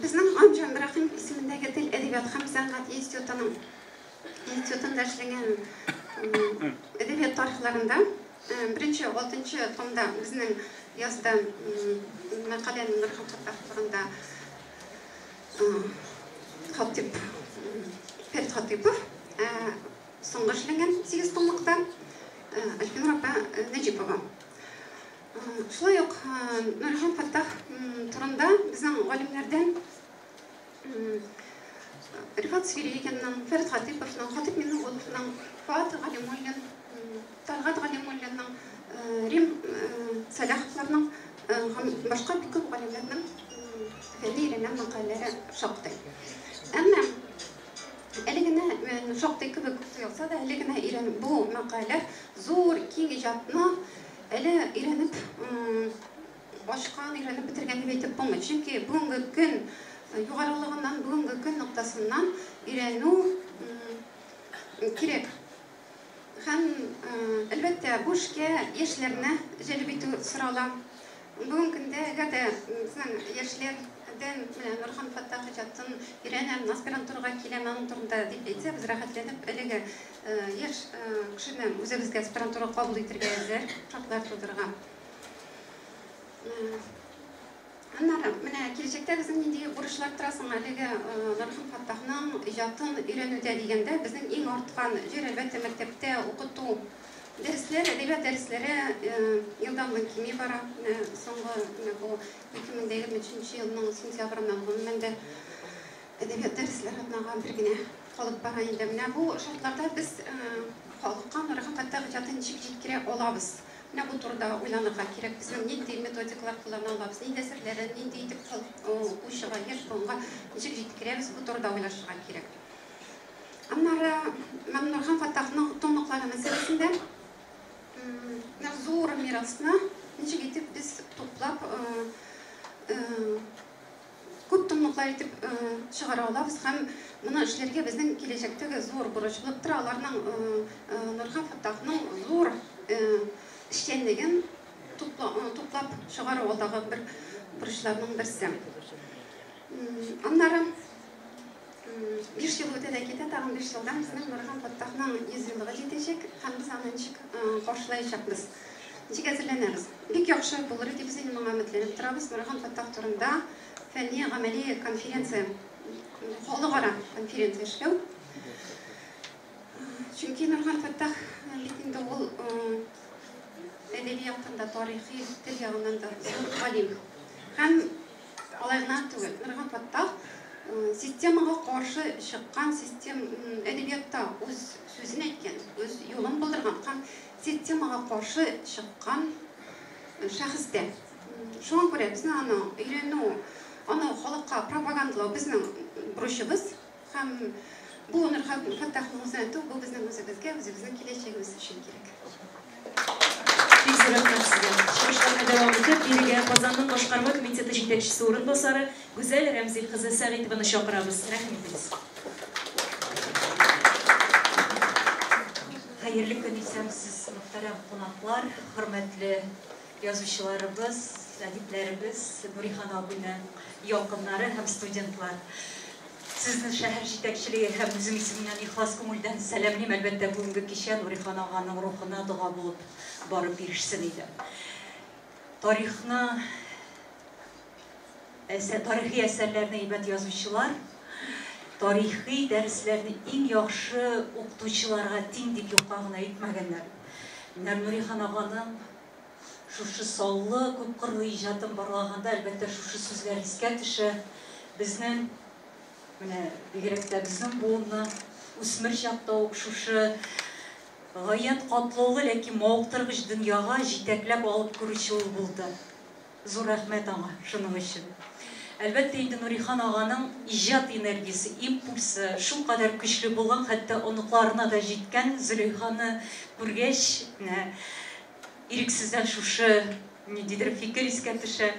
Безнең Галимҗан Рәхимов исемендәге тел, әдәбият һәм сәнгать институтының институтында эшләгән әдәбият тарихларында беренче, алтынчы томда безнең язды мәкаләне Нурхан Фәттах турында Хатип, Фәрит Хатипов, соңгы эшләнгән 8 томлыкта Альфинур апа Нәҗипова. Шулай ук Нурихан Фәттах турында безнең галимнәрдән Рифат Свиригинның, Фәрит Хатиповның, Хатип Миңнегуловның, Фоат Галимуллин, Тәлгать Галимуллинның, Рим Сәлаховларның һәм башка бик күп галимнәрнең фәнни өйрәнгән мәкаләләре шактый. Әмма әле генә шактый кебек тоелса да, әле генә өйрән бу мәкаләләр зур, киң иҗатны әле өйрәнеп ачкан, өйрәнеп бетергән дип әйтеп булмый. Чөнки бүгенге көн югарылыгыннан, бүгенге көн ноктасыннан өйрәнү кирәк. Һәм, әлбәттә, бу эшкә яшьләрне җәлеп итү сорала. Бүгенге көндә әгәр дә безнең яшьләрдән менә Нурхан Фәттах иҗатын өйрәнәм, аспирантурага киләм, аның турында дип әйтсә, без рәхәтләнеп әлеге яшь кешене үзебезгә аспирантурага кабул итәргә әзер, шартлар тудырырга. Аннары менә киләчәктә безнең нинди бурычлар тора соң әлеге Нурхан Фәттахның иҗатын өйрәнүдә дигәндә, безнең иң арткан җир, әлбәттә, мәктәптә укыту дәресләр, әдәбият дәресләре елдан-ел кими бара. Менә соңгы менә бу 2023 елның сентябреннән гомумән дә әдәбият дәресләре атнага бер генә калып бара инде. Менә бу шартларда без халыкка Нурхан Фәттах иҗатын ничек җиткерә алабыз? Менә бу турыда уйланырга кирәк. Безнең нинди методикалар куллана алабыз, нинди әсәрләрен, нинди итеп укучыга, яшь буынга ничек җиткерәбез, бу турыда уйлашырга кирәк. Аннары Нурхан Фәттахның томлыклары мәсьәләсендә Менә зур мирасны ничек итеп без туплап күп томлыклар итеп чыгара алабыз һәм моны эшләргә безнең киләчәктәге зур бурыч булып тора. Аларның Нурхан Фәттахның зур эшчәнлеген туплап чыгару алдагы бер бурычларның берсе. Аннары 5 ел үтә дә китә, тагын 5 елдан безнең Нурхан Фәттахның 100 еллыгы җитәчәк һәм без аны ничек каршылаячакбыз, ничек әзерләнәбез. Бик яхшы булыр дип без инде моңа өметләнеп торабыз. Нурхан Фәттах турында фәнни гамәли конференция, халыкара конференция эшләү. Чөнки Нурхан Фәттах бит инде ул әдәби яктан да, тарихи тел ягыннан да зур галим. Һәм алай гына түгел, Нурхан Фәттах системага каршы чыккан, систем әдәбиятта үз сүзен әйткән, үз юлын булдырган һәм системага каршы чыккан шәхес тә. Шуңа күрә безнең аны өйрәнү, аны халыкка пропагандалау безнең бурычыбыз һәм бу Нурхан Фәттахның үзен әйтү, бу безнең үзебезгә, үзебезнең киләчәгебез өчен кирәк. Бик зур рәхмәт сезгә. Чыгышларны дәвам итеп, бирегә Казанның башкарма комитеты җитәкчесе урынбасары Гүзәл Рәмзил кызы Сәгыйтованы чакырабыз. Рәхим итегез. Хәерле көн, исәнмесез, мөхтәрәм кунаклар, хөрмәтле язучыларыбыз, әдипләребез, Нурихан абыйның якыннары һәм студентлар. Сезне шәһәр җитәкчелеге һәм үзем исеменнән ихлас күңелдән сәламлим. Әлбәттә, бүгенге кичә Нурихан аганың рухына дога булып барып ирешсен иде. Тарихны, тарихи әсәрләрне әйбәт язучылар, тарихи дәресләрне иң яхшы укытучыларга тиң дип юкка гына әйтмәгәннәр. Менә Нурихан аганың шушы саллы, күпкырлы иҗатын барлаганда, әлбәттә, шушы сүзләр искә төшә. Безнең, менә бигрәк тә безнең буынны үсмер чакта ук шушы гаять катлаулы, ләкин мавыктыргыч дөньяга җитәкләп алып керүче ул булды. Зур рәхмәт аңа шуның өчен. Әлбәттә инде Нурихан аганың иҗат энергиясе, импульсы шулкадәр көчле булган, хәтта оныкларына да җиткән. Зөләйханы күргәч, менә ирексездән шушы ниндидер фикер искә төшә.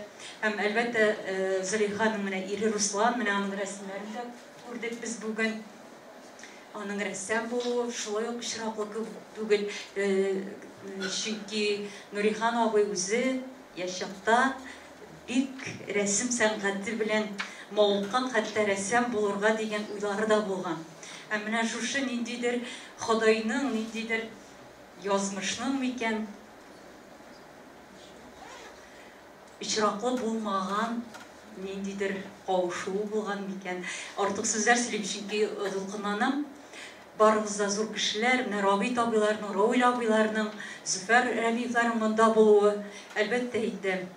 Һәм әлбәттә Зөләйханың менә ире Руслан, менә аның рәсемнәрен дә күрдек без бүген. Аның рәссам булуы шулай ук очраклы түгел, чөнки Нурихан абый үзе яшь чакта бик рәсем сәнгате белән мавыккан, хәтта рәссам булырга дигән уйлары да булган. Һәм менә шушы ниндидер Ходайның, ниндидер язмышның микән, очраклы булмаган ниндидер кавышуы булган микән. Артык сүзләр сөйлим, чөнки дулкынланам. Барыгыз да зур кешеләр, менә Рабит абыйларның, Равил абыйларның, Зөфәр Рәмиевләрнең монда булуы, әлбәттә инде,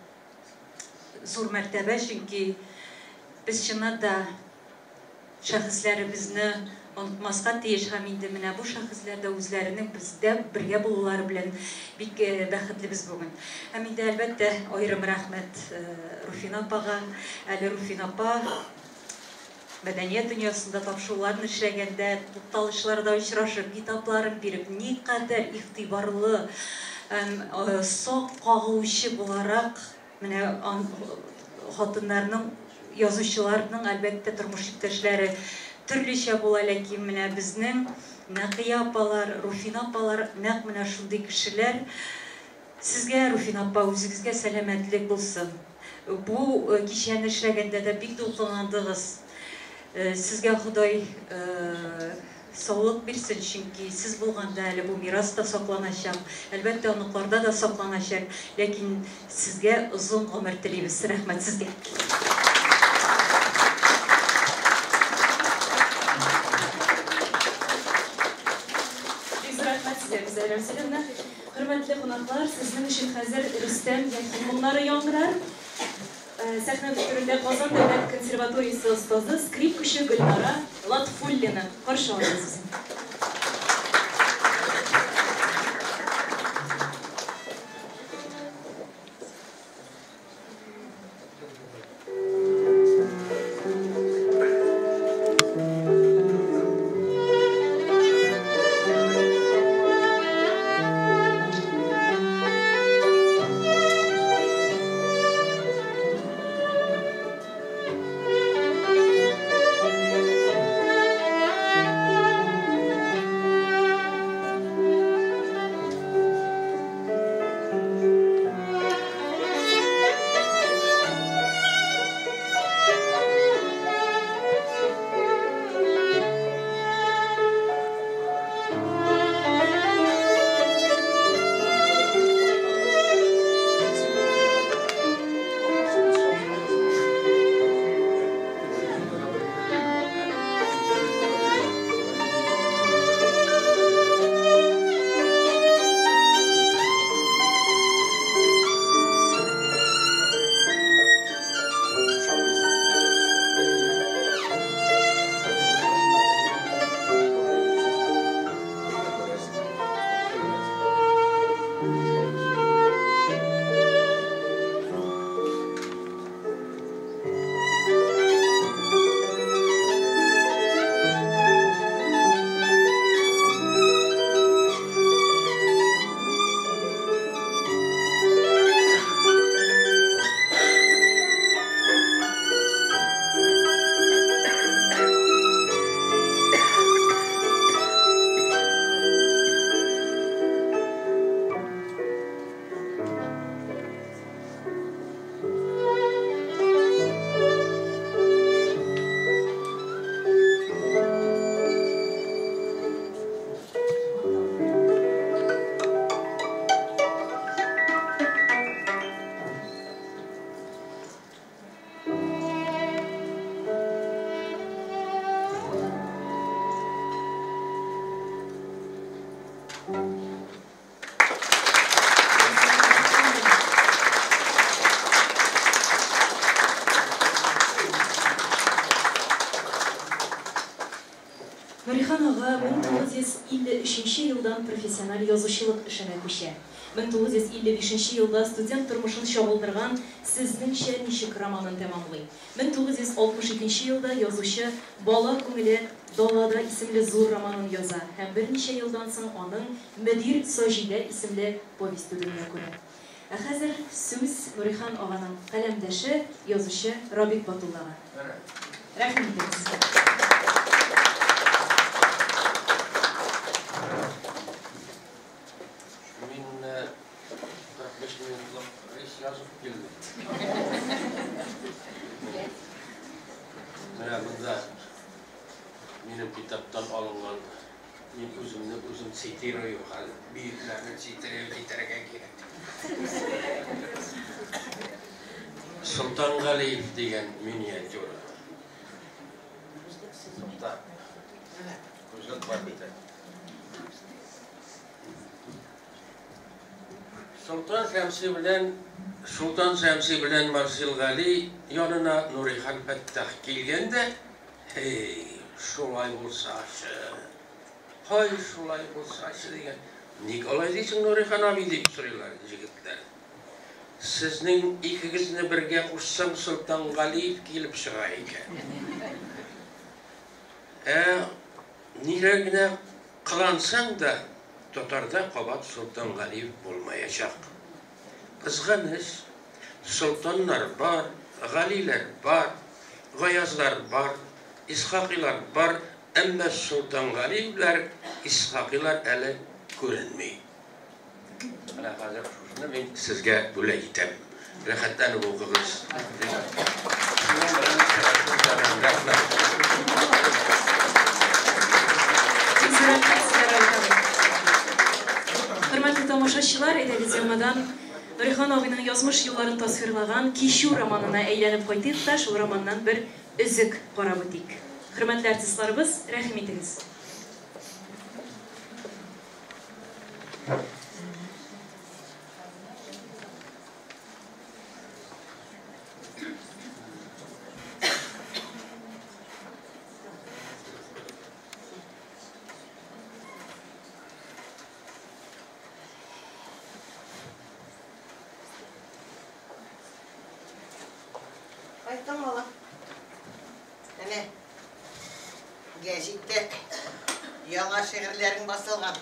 зур мәртәбә, чөнки без чыннан да шәхесләребезне онытмаска тиеш һәм инде менә бу шәхесләр дә үзләренең бездә бергә булулары белән бик бәхетлебез бүген. Һәм инде әлбәттә аерым рәхмәт Руфина апага. Әле Руфина апа мәдәният дөньясында тапшыруларын эшләгәндә, тукталышларда очрашып, китапларын биреп, никадәр игътибарлы һәм сак кагылучы буларак менә хатыннарның, язучыларның әлбәттә тормыш иптәшләре төрлечә була, ләкин менә безнең Нәкыя апалар, Руфина апалар нәкъ менә шундый кешеләр. Сезгә, Руфина апа, үзегезгә сәламәтлек булсын. Бу кичәне эшләгәндә дә бик дулкынландыгыз. Сезгә Ходай саулык бирсен, чөнки сез булганда әле бу мирас та сакланачак, әлбәттә, оныкларда да сакланачак, ләкин сезгә озын гомер телибез. Рәхмәт сезгә. Бик зур рәхмәт сезгә, Гүзәл Рәмзиловна. Хөрмәтле кунаклар, сезнең өчен хәзер Рөстәм Яхин моңнары яңгырар. Сәхнә түрендә Казан дәүләт консерваториясе остазы, скрипкачы Гөлнара Латфуллина. Каршы алыгыз үзен. елдан профессиональ язучылык эшенә күчә. 1955 елда студент тормышын чагылдырган Сезнеңчә ничек романын тәмамлый. 1962 елда язучы Бала күңеле далада исемле зур романын яза һәм берничә елдан соң аның Мөдир Саҗидә исемле повесте дөнья күрә. Ә хәзер сүз Нурихан аганың каләмдәше, язучы Рабит Батуллага. Рәхим итегез. Мин 45 минутлык рейс язып килдем. Менә монда минем китаптан алынган, мин үземне үзем цитирую хәзер, бөекләрне цитировать итәргә кирәк. Солтангалиев дигән миниатюра. Тукта. Күзлек бар бит әле. Солтан Шәмси белән Солтан Шәмси белән Марсил Гали янына Нурихан Фәттах килгән дә, Һей, шулай булсачы, һай, шулай булсачы, дигән. Ник алай дисең, Нурихан абый, дип сорыйлар җегетләр. Сезнең икегезне бергә кушсаң, Солтангалиев килеп чыга икән. Ә ниләр генә кылансаң да, татарда кабат Солтангалиев булмаячак. Кызганыч, Солтаннар бар, Галиләр бар, Гаязлар бар, Исхакыйлар бар, әмма Солтангалиевләр, Исхакыйлар әле күренми. Менә хәзер шушыны мин сезгә бүләк итәм. Рәхәтләнеп укыгыз. Шуның белән рәхмәт. Хөрмәтле тамашачылар, әйдәгез яңадан Нурихан абыйның язмыш юлларын тасвирлаган Кичү романына әйләнеп кайтыйк та, шул романнан бер өзек карап үтик. Хөрмәтле артистларыбыз, рәхим итегез. Кайттың, улым. Әнә, гәҗиттә яңа шигырьләрең басылган.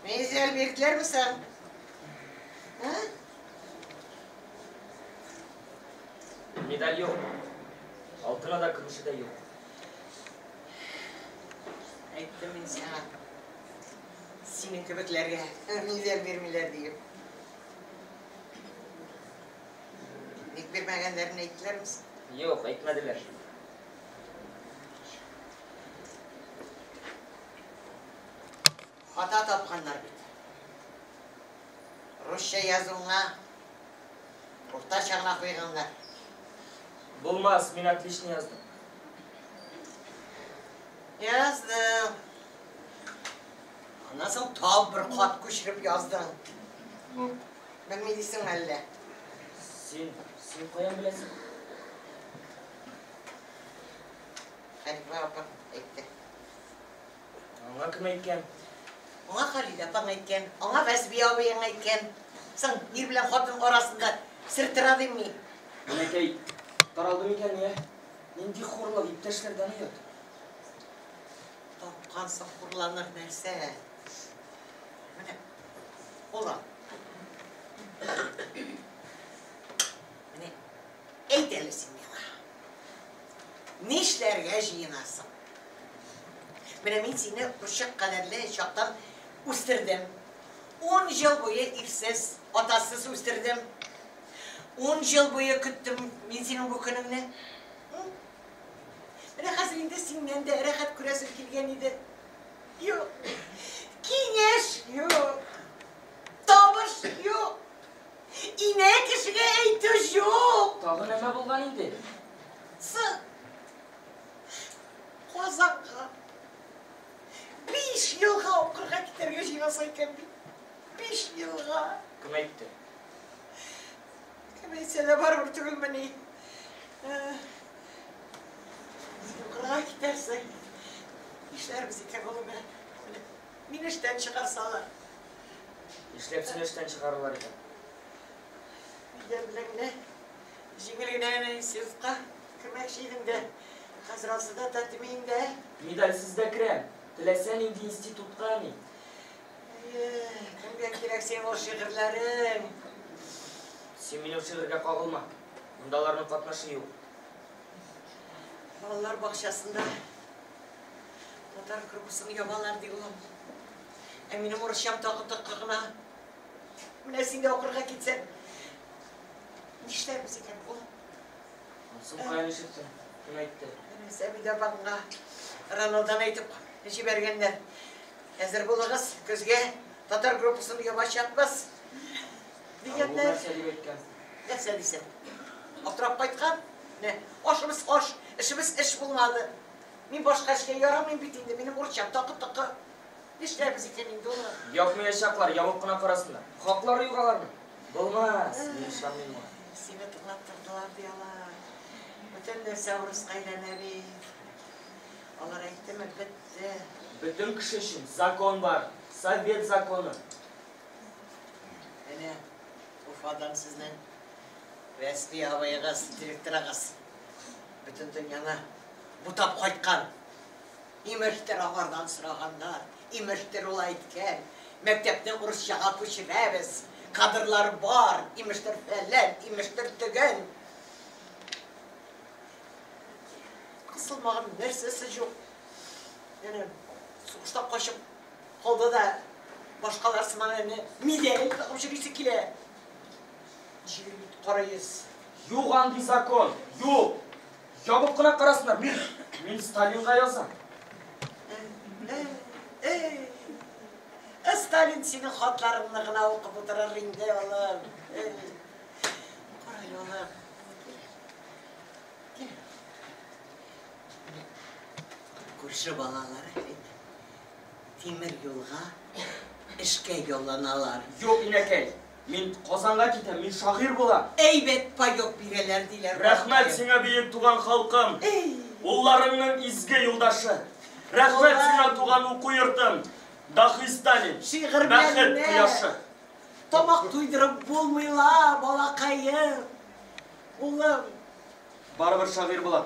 Мизел бирделәрме соң? А? Медаль юк. Алтыны да, көмеше дә юк. Әйттем мин сиңа. Синең кебекләргә медаль бирмиләр диеп. Ник бирмәгәннәрен әйттеләрме соң? Юк, әйтмәделәр. Хата тапканнар бит. Русча язуыңа уртача гына куйганнар. Булмас, мин отлично яздым. Яздым. Аннан соң тагын бер кат күчереп яздың. Белми дисең әллә? Син, син каян беләсең? Хәнифә апаң әйтте. Аңа кем әйткән? Аңа Халидә апаң әйткән, аңа Вәсби абыең әйткән. Соң, ир белән хатын арасында сер тора дим мин. Менәкәй, таралды микән, я? Нинди хурлык, иптәшләрдән оят. Тапкансың хурланыр нәрсә. Менә, улым. Менә, әйт әле син миңа. Нишләргә җыенасың? Менә мин сине кошчык кадәрле чактан үстердем. Ун ел буе ирсез, атасыз үстердем. Ун ел буе көттем мин синең бу көнеңне. Менә хәзер инде синнән дә рәхәт күрәсем килгән иде. Юк. Киңәш юк. Табыш юк. Инә кешегә әйтү юк. Тагы нәмә булган инде? Соң. Казанга 5 елга укырга китәргә җыенасың икән бит. 5 елга. Кем әйтте? Кем әйтсә дә барыбер түгелмени? Син укырга китәрсең. Нишләрбез икән, улым, ә? Менә мине эштән чыгарсалар. Нишләп сине эштән чыгарырлар икән? Өйдә белән генә, җиңел генә генә институтка кермәкче идем дә, хәзер ансы да тәтеми инде, ә? Медальсез дә керәм. Теләсә нинди институтка, әни. Әйе, кемгә кирәк синең ул шигырьләрең? Син минем шигырьгә кагылма. Монда аларның катнашы юк. Балалар бакчасында татар группасын ябалар, ди улым. Ә минем урысчам такы-токы гына. Менә син дә укырга китсәң, нишләрбез икән, улым? Анысын каян ишеттең? Кем әйтте? Менә Сәмидә апаңга РАНОдан әйтеп җибәргәннәр. Әзер булыгыз, көзгә татар группасын ябачакбыз, дигәннәр. Ә ул нәрсә дип әйткән? Нәрсә дисең? Аптырап кайткан. Менә ашыбыз аш, эшебез эш булмады. Мин башка эшкә ярамыйм бит инде, минем урысчам такы-токы. Нишләрбез икән инде, улым? Япмаячаклар, ябып кына карасыннар. Хаклары юк аларның. Булмас, мин ышанмыйм моңа. Сине тыңлап тордылар, ди алар. Бөтен нәрсә урыска әйләнә бит. Алар әйттеме, бетте. Бөтен кеше өчен закон бар, совет законы. Әнә, Уфадан сезнең Рәсми абыегыз, директорыгыз бөтен дөньяны бутап кайткан. Имештер, аңардан сораганнар, имештер, ул әйткән, мәктәпне урысчага күчерәбез, кадрлар бар, имештер, фәлән, имештер, төгән. Кысылмаган нәрсәсе юк. Әнә, сугышта качып калды да, башкалар сыман әнә медаль тагып йөрисе килә. Җир бит кара йөз. Юк андый закон, юк! Ябып кына карасыннар, мин, мин Сталинга язам. Эй, Сталин синең хатларыңны гына укып утырыр инде, улым. Эй, кара әле, улым. Кил. Кил. Күрше балалары бит тимер юлга эшкә ялланалар. Юк, инәкәй, мин Казанга китәм, мин шагыйрь булам. Әйбәт паёк бирәләр, диләр. Рәхмәт сиңа, бөек туган халкым, улларыңның изге юлдашы. Рәхмәт сиңа, туган уку йортым, даһи Сталин, Шигырь белән бәхет генә кояшы. Тамак туйдырып булмый ла, балакаем. Улым. Барыбер шагыйрь булам.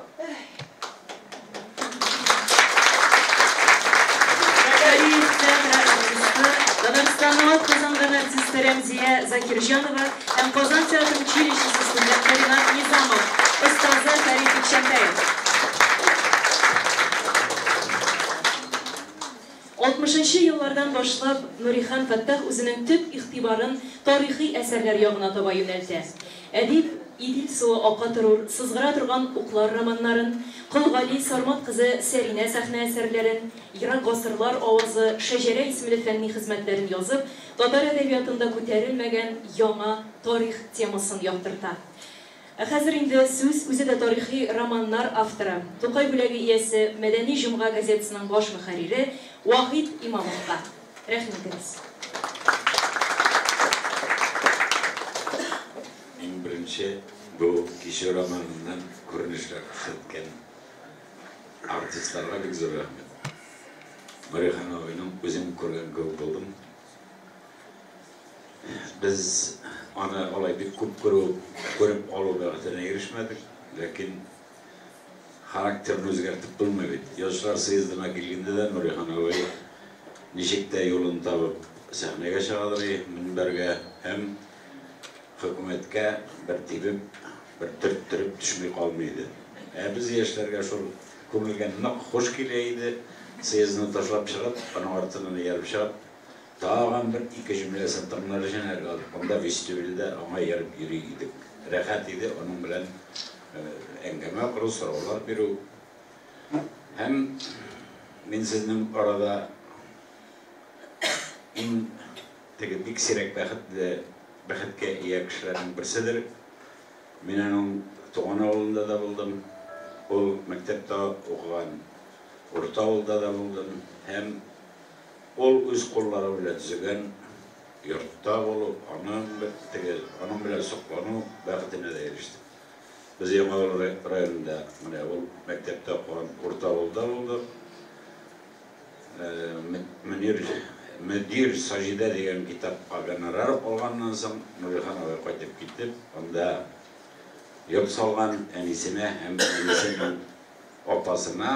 Кариев театры артисты, Татарстанның атказанган артисты Рәмзия Закирҗанова һәм Казан театр училищесы студенты Ринат Низамов, остазы Фәрит Бикчәнтәев. Алтмышынчы еллардан башлап Нурихан Фәттах үзенең төп игътибарын тарихи әсәрләр ягына таба юнәлтә. Әдип Идел суы ака торур, Сызгыра торган уклар романнарын, Кол Гали, Сармат кызы Сәринә сәхнә әсәрләрен, Ерак гасырлар авазы, Шәҗәрә исемле фәнни хезмәтләрен язып, татар әдәбиятында күтәрелмәгән яңа тарих темасын яктырта. Ә хәзер инде сүз үзе дә тарихи романнар авторы, Тукай бүләге иясе, Мәдәни җомга газетасының баш мөхәррире Вахит Имамовка. Рәхим итегез. Иң беренче бу Кичү романыннан күренешләр күрсәткән артистларга бик зур рәхмәт. Нурихан абыйның үзен күргән кебек булдым. Без аны алай бик күп күрү, күреп калу бәхетенә ирешмәдек, ләкин характерын үзгәртеп булмый бит. Язучылар съездына килгәндә дә Нурихан абый ничек тә юлын табып сәхнәгә чыгадыр и, мөнбәргә һәм хөкүмәткә бер тибеп, бер төрттереп төшми калмый иде. Ә без яшьләргә шул күңелгә нык хуш килә иде. Съездны ташлап чыгып, аның артыннан ияреп чыгып, Тагын бер-ике җөмләсен тыңлар өчен һәр анда вестибюльдә аңа ияреп йөри идек. Рәхәт иде аның белән әңгәмә кору, сораулар бирү. Һәм мин сезнең арада иң теге бик сирәк бәхетле, бәхеткә ия кешеләрнең берседер. Мин аның туган авылында да булдым, ул мәктәптә укыган урта авылда да булдым һәм Ул үз куллары белән төзегән йортта булу, аның теге аның белән соклану бәхетенә дә ирештек. Без Яңавыл районында менә ул мәктәптә укыган урта авылда булдык. Мөнир Мөдир Саҗидә дигән китапка гонорар алганнан соң Нурихан абый кайтып китеп, анда йорт салган әнисенә һәм әнисенең апасына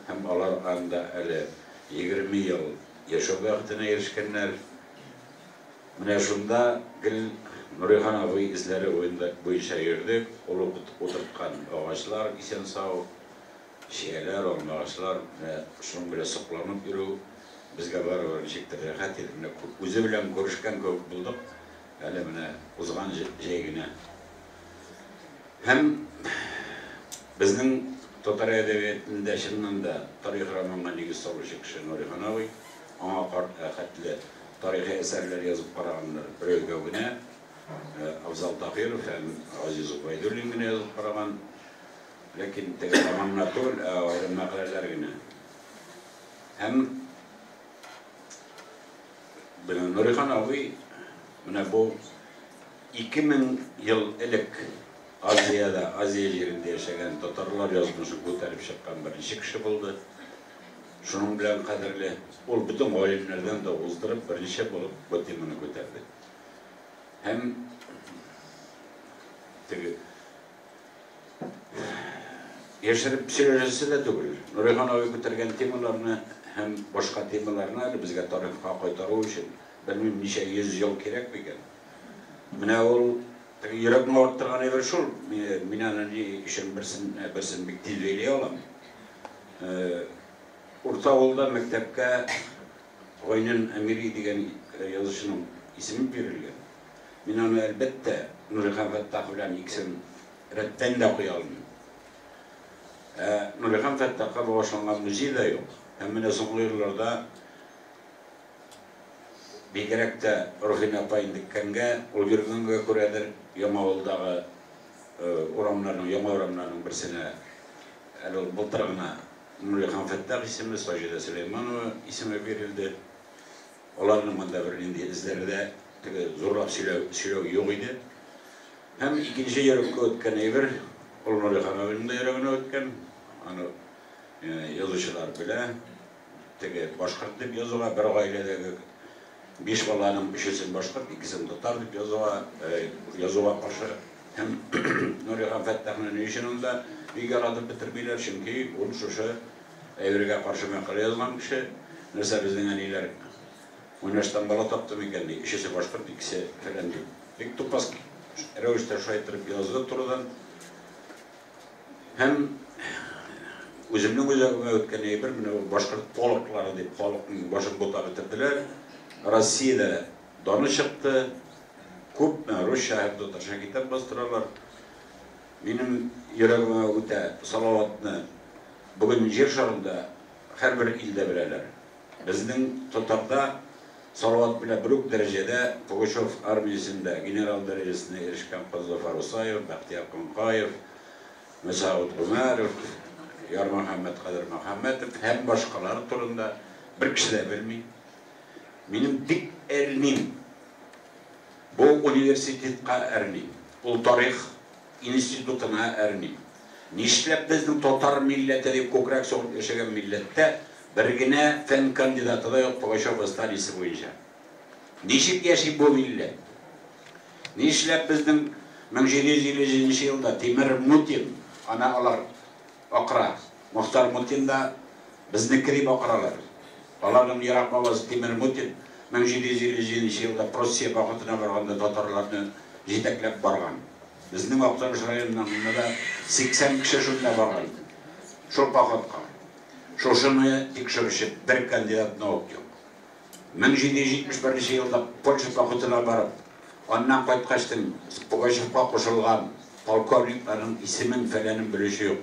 һәм алар анда әле 20 ел яшәү бәхетенә ирешкәннәр. Менә шунда гел Нурихан абый эзләре буенча йөрдек. Ул утырткан агачлар исән-сау, чияләр, алмагачлар, менә шуның белән сокланып йөрү безгә барыбер ничектер рәхәт иде. Менә үзе белән күрешкән кебек булдык. Әле менә узган җәй генә. Һәм безнең татар әдәбиятында чыннан да тарих романга нигез салучы кеше Нурихан абый. Аңа хәтле тарихи әсәрләр язып караганнар берәүгә генә. Афзал Таһиров һәм Газиз Гобәйдуллин генә язып караган. Ләкин теге романнар түгел, ә аерым мәкаләләр генә. Һәм Нурихан абый менә бу 2000 ел элек Азиядә, Азия җирендә яшәгән татарлар язмышын күтәреп чыккан беренче кеше булды. Шуның белән кадерле. Ул бөтен галимнәрдән дә уздырып, беренче булып бу теманы күтәрде. Һәм теге яшереп сөйләшәсе дә түгел. Нурихан абый күтәргән темаларны һәм башка темаларны әле безгә тарихка кайтару өчен белмим ничә йөз ел кирәк микән. Менә ул теге йөрәкне авырттырган әйбер шул. Мин аны ни өчен берсен берсен бик тиз бәйли алам. Урта авылда мәктәпкә Гайнан Әмири дигән язучының исеме бирелгән. Мин аны, әлбәттә, Нурихан Фәттах белән икесен рәттән дә куя алмыйм. Ә Нурихан Фәттахка багышланган музей да юк. Һәм менә соңгы елларда бигрәк тә Руфинә апа интеккәнгә, ул йөргәнгә күрәдер, Яңавылдагы урамнарның, яңа урамнарның берсенә әле ул былтыр гына Нурихан Фәттах исеме, Саҗидә Сөләйманова исеме бирелде. Аларның монда бернинди эзләре дә, теге зурлап сөйләү, сөйләү юк иде. Һәм икенче йөрәккә үткән әйбер, ул Нурихан абыйның да йөрәгенә үткән, аны язучылар белә. Теге башкорт дип язуга бер гаиләдәге биш баланың өчесен башкорт, икесен татар дип язуга, язуга каршы. Һәм Нурихан Фәттахны ни өчен анда бик яратып бетермиләр? Чөнки ул шушы әйбергә каршы мәкалә язган кеше. Нәрсә безнең әниләр уйнаштан бала тапты микән ди, өчесе башкорт, икесе фәлән дип. Бик тупас рәвештә шулай иттереп язды турыдан. Һәм үземнең үзәгемә үткән әйбер, менә ул башкорт полклары дип халыкның башын бутап бетерделәр. Россиядә даны чыкты. Күпме русча һәм татарча китап бастыралар. Минем йөрәгемә үтә Салаватны бүген җир шарында һәрбер илдә беләләр. Безнең татарда Салават белән бер үк дәрәҗәдә Пугачев армиясендә генерал дәрәҗәсенә ирешкән Козлофар Усаев, Бәхтияр Кункаев, Мәсәгуть Гомәров, Ярмөхәммәт Кадермөхәммәтов һәм башкалар турында бер кеше дә белми. Минем бик әрним. Бу университетка әрним. Ул тарих институтына әрним. Нишләп безнең татар милләте дип күкрәк сугып яшәгән милләттә бер генә фән кандидаты да юк Пугачев восстаниесе буенча? Ничек яши бу милләт? Нишләп безнең 1757 елда Тимер Мутин, аны алар акыра, Мохтар Мутин да безнеке дип акыралар. Аларның ерак бабасы Тимер Мутин 1757 елда Пруссия походына барганда татарларны җитәкләп барган. Безнең Актаныш районыннан гына да 80 кеше шунда барган. Шул походка. Шушыны тикшерүче бер кандидат наук юк. 1771 елда Польша походына барып, аннан кайткачтын Пугачевка кушылган полковникларның исемен фәләнен белүче юк.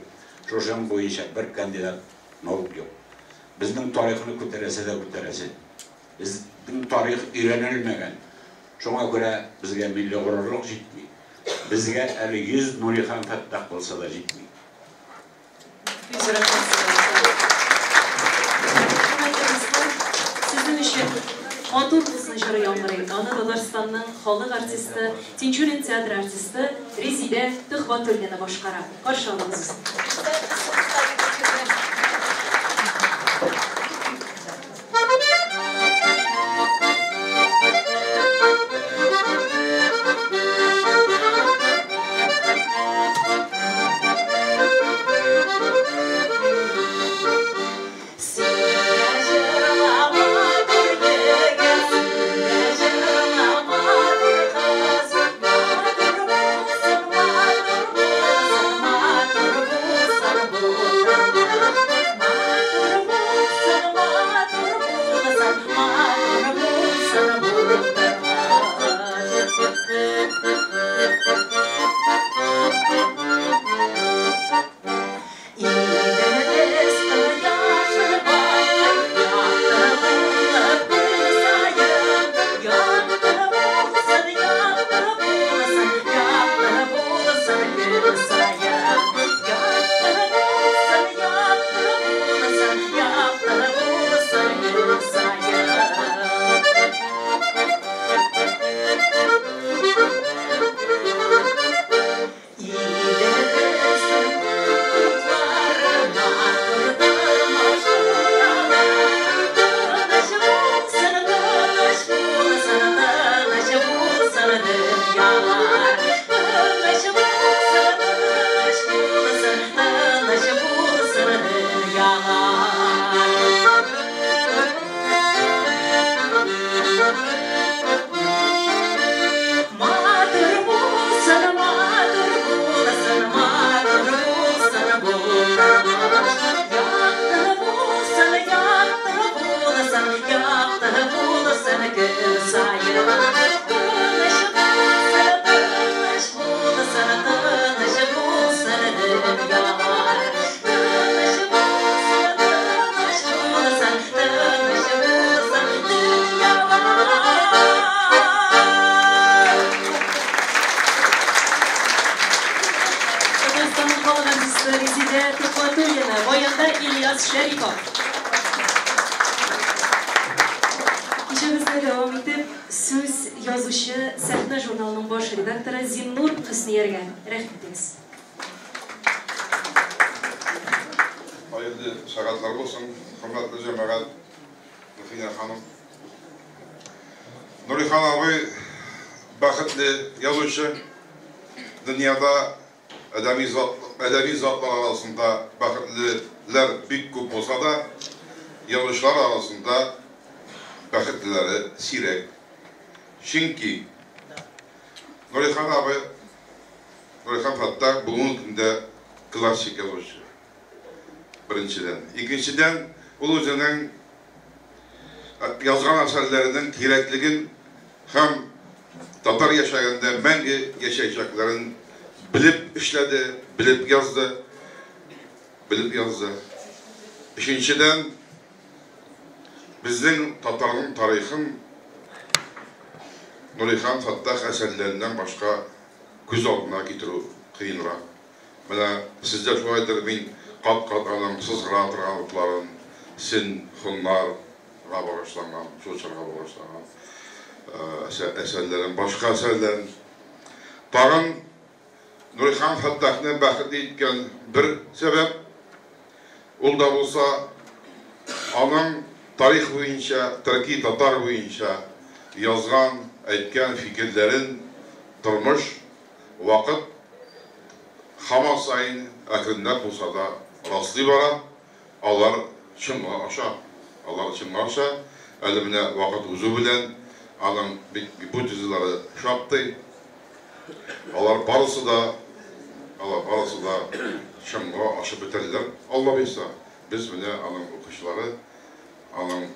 Шушының буенча бер кандидат наук юк. Безнең тарихны күтәрәсе дә күтәрәсе. Безнең тарих өйрәнелмәгән. Шуңа күрә безгә милли горурлык җитми. Безгә әле 100 Нурихан Фәттах булса да җитми. Хөрмәтле дуслар, сезнең өчен матур булсын. булсын җыры яңгырый. Аны Татарстанның халык артисты, Тинчурин театры артисты Резидә Төхвәтуллина башкара. Каршы алыгыз үзен. Дөньяда әдәби затлар арасында бәхетлеләр бик күп булса да, язучылар арасында бәхетлеләре сирәк. Чөнки Нурихан абый, Нурихан Фәттах бүгенге көндә классик язучы. Беренчедән. Икенчедән, ул үзенең язган әсәрләренең кирәклеген һәм татар яшәгәндә мәңге яшәячәкләрен белеп эшләде, белеп язды, белеп язды. Өченчедән, безнең татарның тарихын Нурихан Фәттах әсәрләреннән башка күз алдына китерү кыенрак. Менә сездә шулайдыр, мин кат-кат аның сызгыра торган утларын, син хуннарга багышланган, шул чорга багышланган әсәрләрен, башка әсәрләрен. Тагын Нурихан Фәттахны бәхетле иткән бер сәбәп, ул да булса аның тарих буенча, төрки татар буенча язган, әйткән фикерләрен тормыш, вакыт һаман саен әкренләп булса да раслый бара, алар чынга аша, алар чынга аша. Әле менә вакыт узу белән аның бит гипотезалары шактый. Алар барысы да, алар барысы да чынга ашып бетәләр. Алла боерса, без менә аның укучылары, аның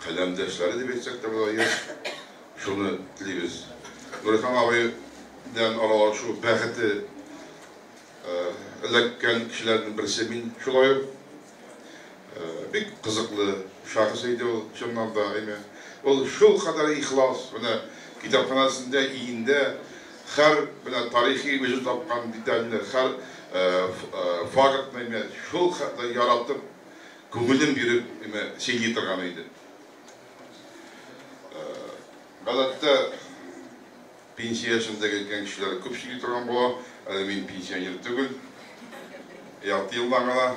каләмдәшләре дип әйтсәк тә була, яшь, шуны телибез. Нурихан абый белән аралашу бәхете эләккән кешеләрнең берсе мин шулай ук. Бик кызыклы шәхес иде ул, чыннан да, әйме. Ул шул кадәр ихлас, менә китапханәсендә, өендә һәр менә тарихи үзе тапкан детальне, һәр фактны әйме, шул хәтле яратып, күңелен биреп, әйме, сөйли торган иде. Гадәттә пенсия яшендәге өлкән кешеләр күп сөйли торган була. Әле мин пенсионер түгел. Ярты елдан гына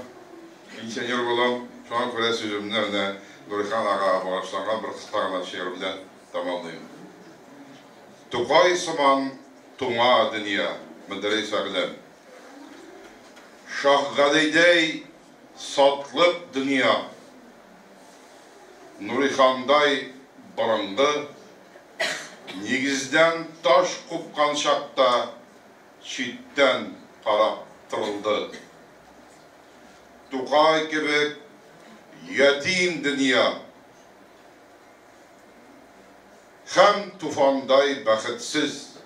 пенсионер булам. Шуңа күрә сүземне менә Нурихан ага багышланган бер кыска гына шигырь белән тәмамлыйм. Тукай сыман туңа дөнья, Мөдәррис Әгъләм. Шаһгалидәй сатлык дөнья, Нурихандай борынгы, Нигездән таш купкан чакта Читтән карап торылды. Тукай кебек ятим дөнья Һәм Туфандай бәхетсез.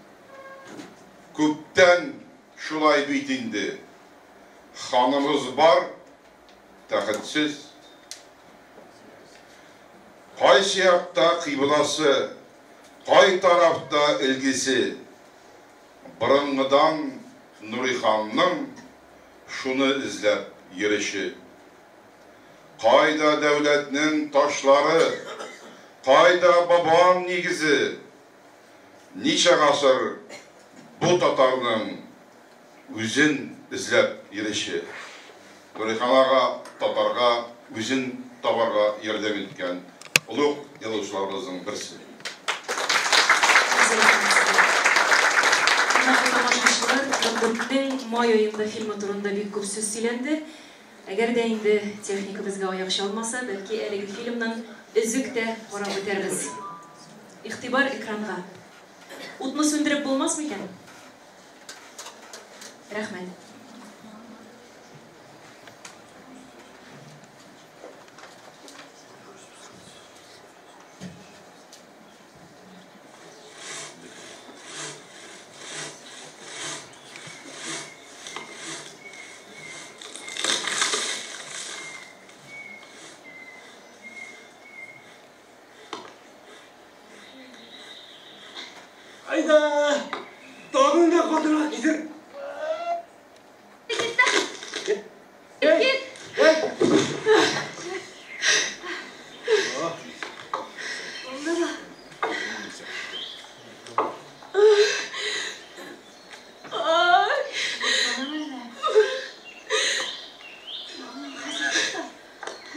Күптән шулай бит инде, Ханыбыз бар, тәхетсез. Кайсы якта кыйбласы, Кай тарафта өлгесе? Борынгыдан Нуриханның Шуны эзләп йөреше. Кайда дәүләтнең ташлары, Кайда бабам нигезе? Ничә гасыр бу татарның Үзен эзләп йөреше. Нурихан ага татарга үзен табарга ярдәм иткән олуг язучыларыбызның берсе. Хөрмәтле тамашачылар, 44-нең май аенда фильмы турында бик күп сүз сөйләнде. Әгәр дә инде техника безгә аяк чалмаса, бәлки әлеге фильмнан өзек тә карап үтәрбез. Игътибар экранга. Утны сүндереп булмас микән? Рәхмәт. Әйдә, тагын да катырак китер.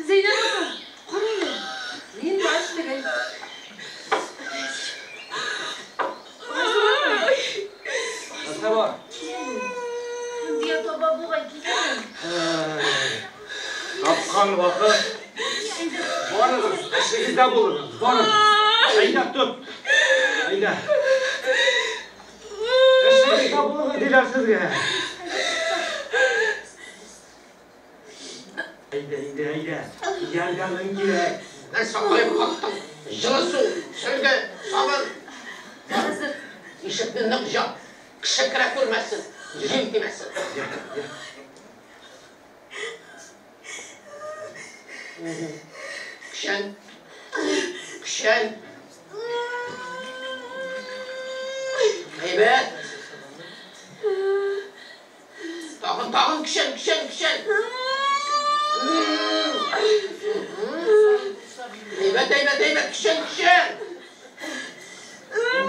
Зәйнәб апа, кара әле. Мин врач түгел. Нәрсә бар? Дия таба бугай, кил әле. Тапкан вакыт. Барыгыз, эшегездә булыгыз, барыгыз. Әйдә, тот. Әйдә. Эшегездә булыгыз, диләр сезгә. Әйдә, әйдә, әйдә. Ярдәмең кирәк. Нәрсә каеп каттың? Җылы су, сөлге, сабын. Хәзер. Ишекне нык җап. Кеше керә күрмәсен, җил тимәсен. Көчән. Көчән. Әйбәт. Тагын, тагын көчән, көчән, көчән. Әйбәт, әйбәт, әйбәт, көчән, көчән.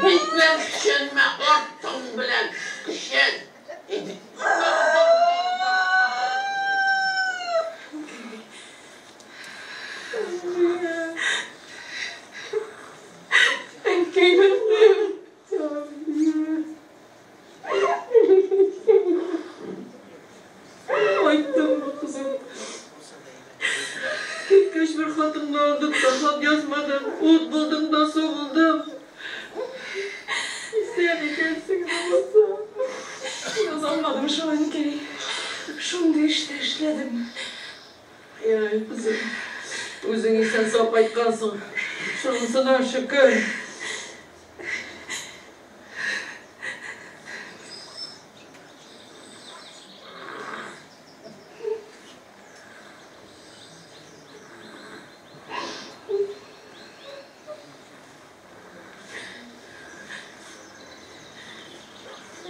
Бит белән көчәнмә, артың белән көчән. Кайттыңмы, кызым? Киткәч бер хатыңны алдым да хат язмадың. Ут булдың да су булдым. Исән икәнсең ләбаса. Яза алмадым шул, әнкәй. Шундый эш тә эшләдем. Ярый, кызым. Үзең исән-сау кайткансың. Шунысына шөкер.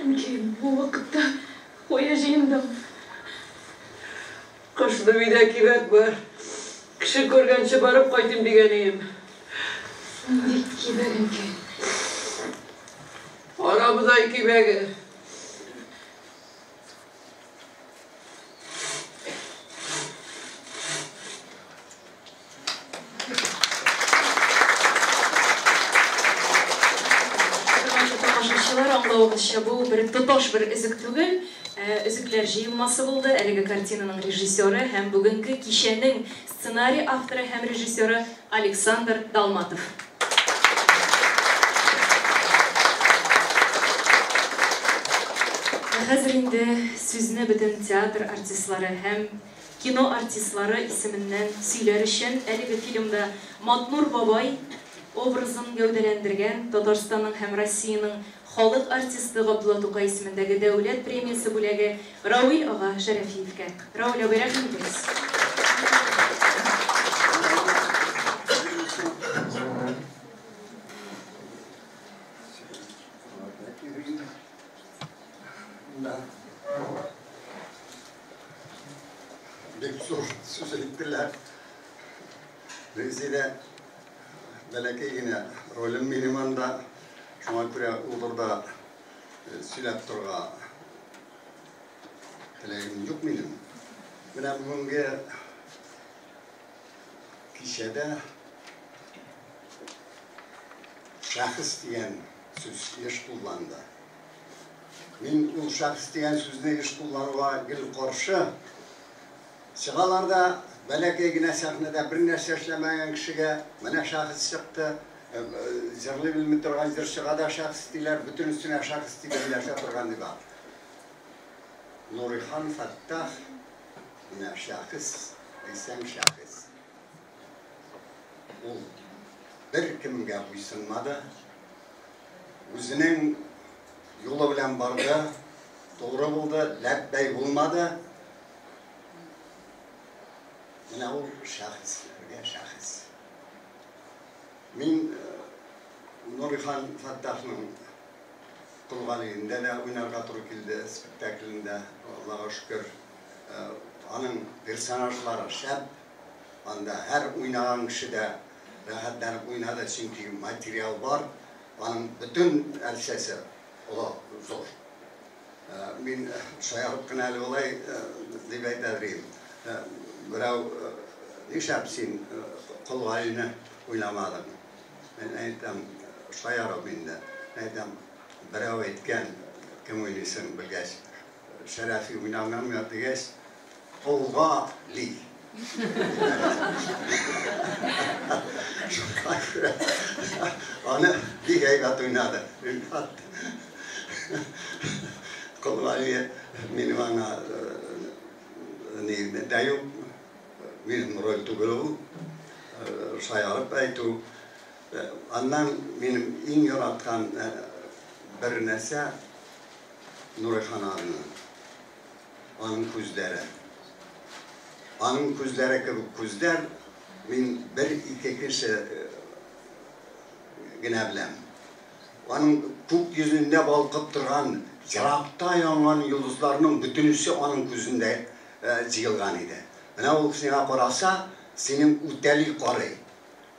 Әнкәй, бу вакытта кая җыендың? Кышны өйдә кибәк бар. Кеше күргәнче барып кайтыйм дигән ием. Нинди кибәк, әнкәй? Карабодай кибәге. Хөрмәтле тамашачылар, аңлавыгызча, бу бер тоташ бер өзек түгел, өзекләр җыелмасы булды. Әлеге картинаның режиссеры һәм бүгенге кичәнең сценарий авторы һәм режиссеры Александр Далматов. Ә хәзер инде сүзне бөтен театр артистлары һәм кино артистлары исеменнән сөйләр өчен әлеге фильмда Матнур бабай образын гәүдәләндергән Татарстанның һәм Россиянең халык артисты Габдулла Тукай исемендәге дәүләт премиясе бүләге Равил ага Шәрәфиевкә. Равил абый, рәхим итегез. Бик зур сүз әйттеләр. Резидә бәләкәй генә ролем минем анда. Шуңа күрә ул турыда сөйләп торырга теләгем юк минем. Менә бүгенге кичәдә шәхес дигән сүз еш кулланды. Мин ул шәхес дигән сүзне еш куллануга гел каршы. Чыгалар да бәләкәй генә сәхнәдә бер нәрсә эшләмәгән кешегә менә шәхес чыкты, җырлый белми торган җырчыга да шәхес диләр, бөтенесенә шәхес дип эндәшә торган дип. Нурихан Фәттах менә шәхес дисәң шәхес. Ул беркемгә буйсынмады. Үзенең юлы белән барды, тугры булды, ләббәй булмады. Менә ул шәхесләргә шәхес. Мин Нурихан Фәттахның Кол Галиендә дә уйнарга туры килде, спектаклендә, Аллага шөкер. Аның персонажлары шәп. Анда һәр уйнаган кеше дә рәхәтләнеп уйнады, чөнки материал бар. Аның бөтен нәрсәсе олы, зур. Мин шаярып кына әле болай дип әйтә идем. Берәү, нишләп син Кол Галине уйнамадың? Мин әйтәм, шаярып инде. Әйтәм, берәү әйткән, кем уйныйсың белгәч, Шәрәфи уйнамыйм дигәч, Кол Гали. Шуңа күрә аны бик әйбәт уйнады Рифат. Кол Гали минем аңа ни дә юк, минем роль түгел ул, шаярып әйтү. Аннан минем иң яраткан бер нәрсә Нурихан абының. Аның күзләре. Аның күзләре кебек күзләр мин бер-ике кеше генә беләм. Аның күк йөзендә балкып торган, еракта янган йолдызларның бөтенесе аның күзендә җыелган иде. Менә ул сиңа караса, синең үтәли карый.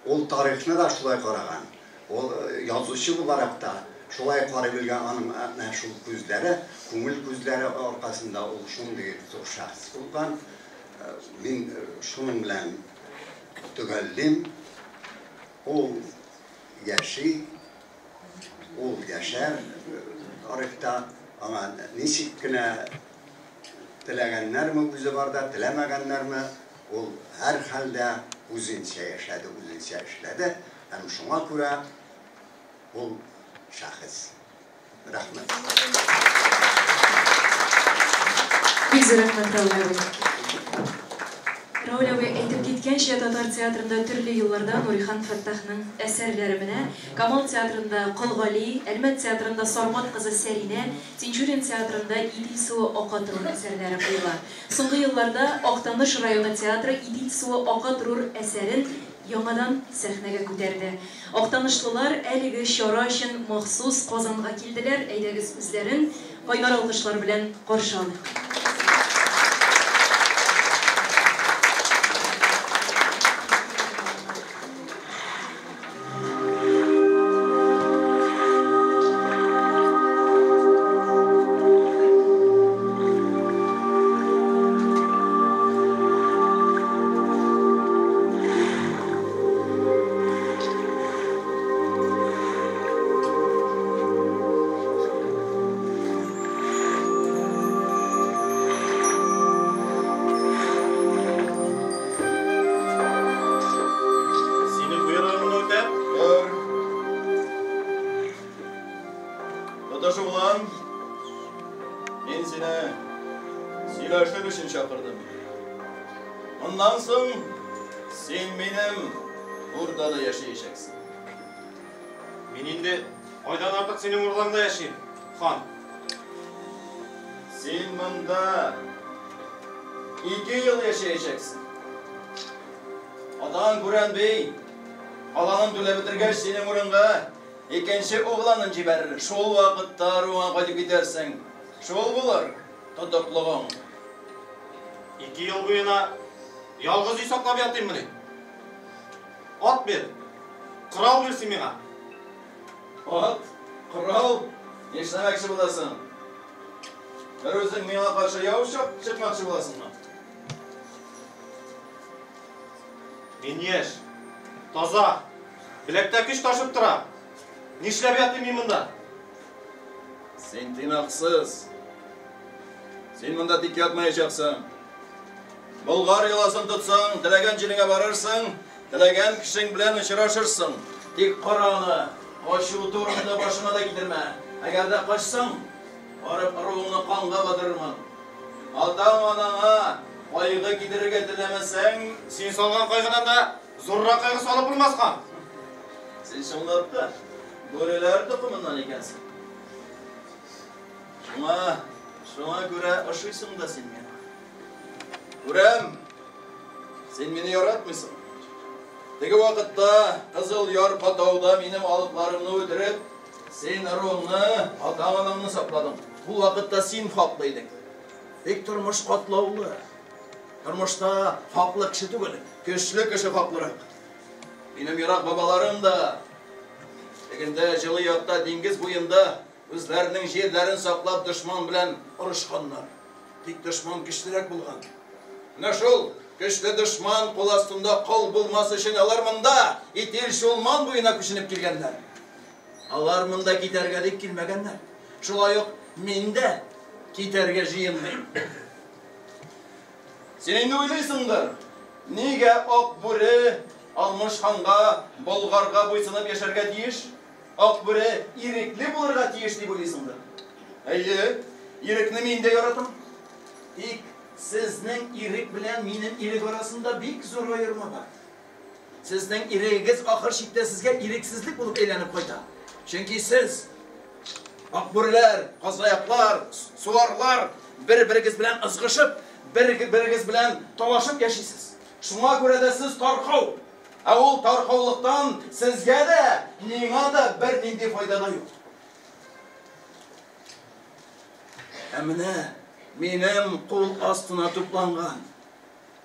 Ул тарихны да шулай караган. Ул язучы буларак та шулай карый белгән. Аның әнә шул күзләре, күңел күзләре аркасында ул шундый зур шәхес булган. Мин шуның белән төгәллим. Ул яши, ул яшәр тарихта. Аңа ничек кенә теләгәннәрме үзе барда, теләмәгәннәрме, ул һәр хәлдә үзенчә яшәде, үзенчә эшләде һәм шуңа күрә ул шәхес. Рәхмәт. Бик зур рәхмәт, Рауль абый. Рауль абый әйтеп киткәнчә, татар театрында төрле елларда Нурихан Фәттахның әсәрләре менә Камал театрында Кол Гали, Әлмәт театрында Сармат кызы Сәринә, Тинчурин театрында Идел суы ака торур әсәрләре куела. Соңгы елларда Актаныш районы театры Идел суы ака торур әсәрен яңадан сәхнәгә күтәрде. Актанышлылар әлеге чара өчен махсус Казанга килделәр, әйдәгез үзләрен кайнар алкышлар белән каршы алыйк. Тотыш углан, мин сине сөйләшер өчен чакырдым. Моннан соң син минем урдада яшәячәксең. Мин инде айдан артык синең урдаңда яшим, хан. Син монда 2 ел яшәячәксең. Атаң Күрән би, каланын түләп бетергәч, синең урынга икенче угланын җибәрер. Шул вакытта ыруыңа кайтып китәрсең. Шул булыр тотыклыгың. 2 ел буена ялгыз өй саклап ятыйммыни? Ат бир, корал бир син миңа. Ат, корал, нишләмәкче буласың? Бер үзең миңа каршы яу чыкмакчы буласыңмы? Мин яшь, таза, беләктә көч ташып тора. Нишләп ятыйм мин монда? Син тыйнаксыз. Син монда тик ятмаячаксың. Болгар йоласын тотсаң, теләгән җиреңә барырсың, теләгән кешең белән очрашырсың. Тик кара аны, качу турында башыңа да китермә. Әгәр дә качсаң, барып ыруыңны канга батырырмын. Атаң-анаңа кайгы китерергә теләмәсәң, син салган кайгыдан да зуррак кайгы салып булмас, хан. Син чынлап та бүреләр токымыннан икәнсең. Шуңа күрә ошыйсың да син миңа. Күрәм, син мине яратмыйсың. Теге вакытта Кызыл Яр Патауда минем алыпларымны үтереп, син ыруыңны, атаң-анаңны сакладың. Ул вакытта син хаклы идең. Тик тормыш катлаулы. Тормышта хаклы кеше түгел, көчле кеше хаклырак. Минем ерак бабаларым да тегендә җылы якта диңгез буенда үзләренең җирләрен саклап дошман белән орышканнар. Тик дошман көчлерәк булган. Менә шул көчле дошман кул астында кол булмас өчен алар монда Итил Чулман буена күченеп килгәннәр. Алар монда китәргә дип килмәгәннәр. Шулай ук мин дә китәргә җыенмыйм. Син инде уйлыйсыңдыр, нигә Ак Бүре Алмыш ханга, Болгарга буйсынып яшәргә тиеш? Ак Бүре ирекле булырга тиеш дип уйлыйсыңдыр. Әйе, ирекне мин дә яратам. Тик сезнең ирек белән минем ирек арасында бик зур аерма бар. Сезнең ирегегез ахыр чиктә сезгә ирексезлек булып әйләнеп кайта. Чөнки сез акбүреләр, казаяклар, суарлар бер-берегез белән ызгышып, бер-берегез белән талашып яшисез. Шуңа күрә дә сез таркау. Ә ул таркаулыктан сезгә дә, миңа да бернинди файда да юк. Ә менә минем кул астына тупланган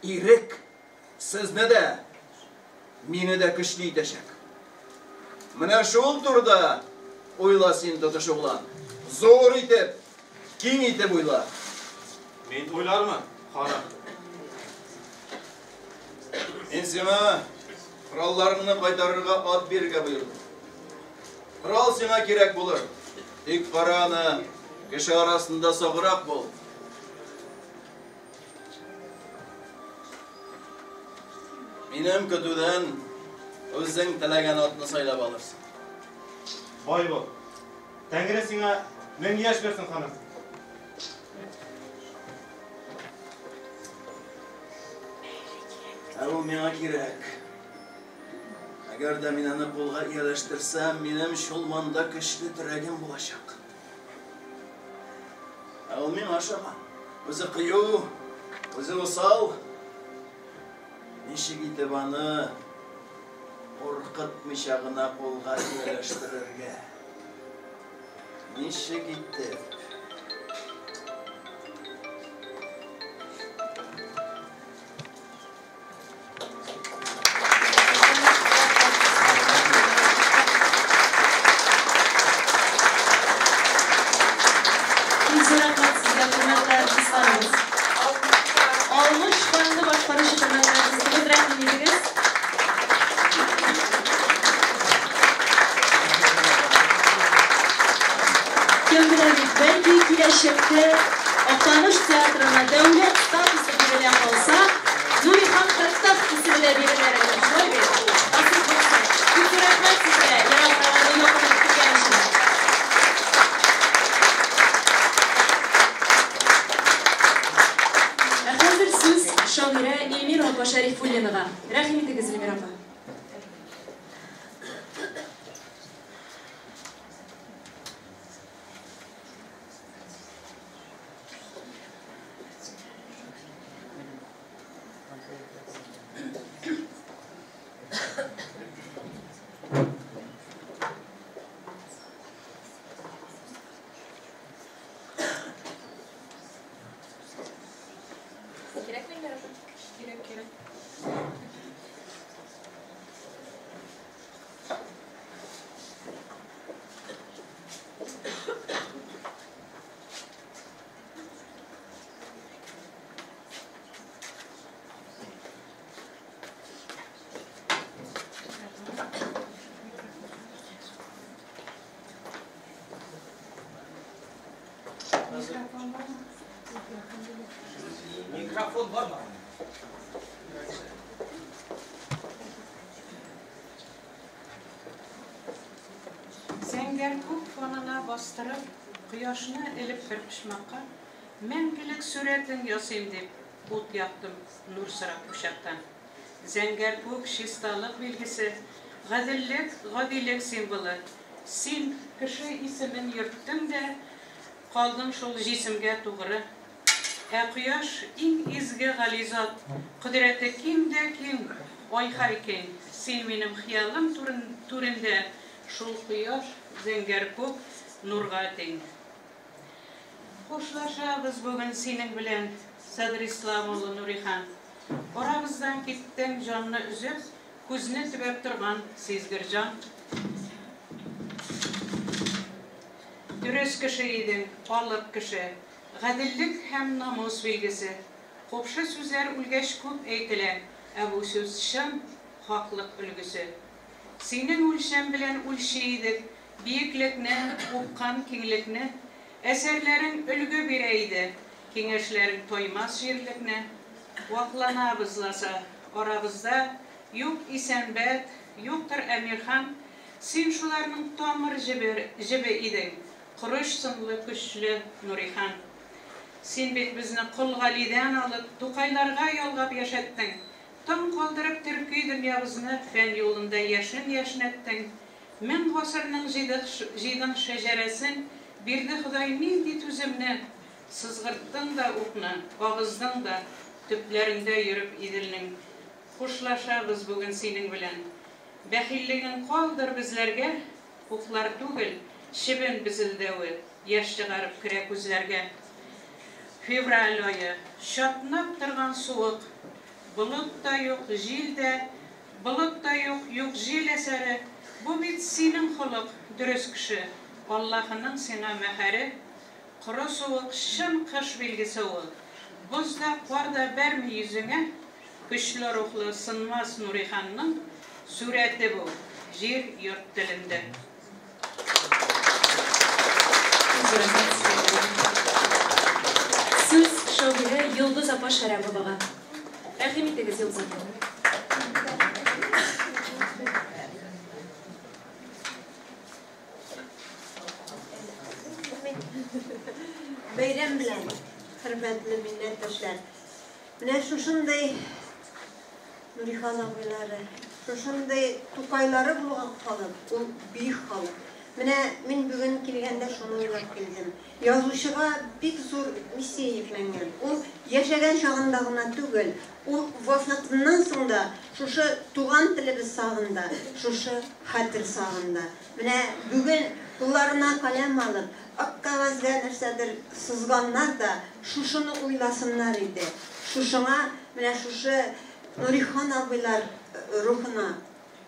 ирек сезне дә, мине дә көчле итәчәк. Менә шул турыда уйла син, Тотыш углан. Зур итеп, киң итеп уйла. Мин уйлармын, ханым. Мин сиңа коралларыңны кайтарырга ат бирергә боердым. Корал сиңа кирәк булыр. Тик кара аны, кеше арасында саграк бул. Минем көтүдән үзең теләгән атны сайлап алырсың. Бай бул. Тәңре сиңа 1000 яшь бирсен, ханым. Ә ул миңа кирәк. Әгәр дә мин аны кулга ияләштерсәм, минем Чулманда көчле терәгем булачак. Ә ул миңа ошаган. Үзе кыю, үзе усал. Ничек итеп аны куркытмыйча гына кулга ияләштерергә? Ничек итеп? Актаныш театрына дәүләт статусы бирелә калса, Нурихан Фәттах исеме дә бирелер әле. Шулай бит? Насыйп булсын. Күп рәхмәт сезгә, ерак араларда якын итеп килгән өчен. Эльмира апа. Кирәкме, Эльмира апа? Кирәк, кирәк. Микрофон бармы? Зәңгәр күк фонына бастырып, кояшны элеп бер почмакка, мәңгелек сурәтен ясыйм дип, ут яктым нур сорап учактан. Зәңгәр күк чисталык билгесе, гаделлек, гадилек символы. Син кеше исемен йөрттең дә, калдың шул җисемгә тугры. Ә кояш иң изге гали зат, кодрәте киң дә киң, ай-һай киң. Син минем хыялым түрендә, шул кояш, зәңгәр күк, нурга тиң. Хушлашабыз бүген синең белән, Садрислам улы Нурихан. Арабыздан киттең җанны өзеп, күзне төбәп торган сизгер җан. Дөрес кеше идең, алып кеше, гаделлек һәм намус билгесе. Купшы сүзләр үлгәч күп әйтелә, ә бу сүз чын хаклык өлгесе. Синең үлчәм белән үлчи идек биеклекне, упкан киңлекне. Әсәрләрең өлге бирә иде, киңәшләрең таймас җирлекне. Вакланабыз ласа, арабызда юк Исәнбәт, юктыр Әмирхан. Син шуларның тамыр җебе, җебе идең, корыч сынлы көчле Нурихан. Син бит безне Кол Галидән алып, Тукайларга ялгап яшәттең. Таң калдырып төрки дөньябызны фән юлында яшен яшьнәттең. Мең гасырның җыйдың шәҗәрәсен, бирде Ходай нинди түземне. Сызгырттың да укны, агыздың да, төпләрендә йөреп Иделнең. Хушлашабыз бүген синең белән. Бәхиллегең калдыр безләргә, уклар түгел, чебен безелдәве яшь чыгарып керә күзләргә. Февраль ае. Чатнап торган суык. Болыт та юк, җил дә. Болыт та юк, юк җил әсәре. Бу бит синең холык, дөрес кеше, Аллаһының сиңа мәһәре. Коры суык, чын кыш билгесе ул. Боз да, кар да бәрми йөзеңә. Көчле рухлы, сынмас Нуриханның сурәте бу, җир, йорт телендә. Сүз шагыйрә Йолдыз апа Шәрәповага. Рәхим итегез, Йолдыз апа. Бәйрәм белән, хөрмәтле милләттәшләр. Менә шушындый Нурихан абыйлары, шушындый Тукайлары булган халык, ул бөек халык. Менә мин бүген килгәндә шуны уйлап килдем. Язучыга бик зур миссия йөкләнгән. Ул яшәгән чагында гына түгел, ул вафатыннан соң да шушы туган телебез сагында, шушы хәтер сагында. Менә бүген кулларына каләм алып, ак кәгазьгә нәрсәдер сызганнар да шушыны уйласыннар иде. Шушыңа, менә шушы Нурихан абыйлар рухына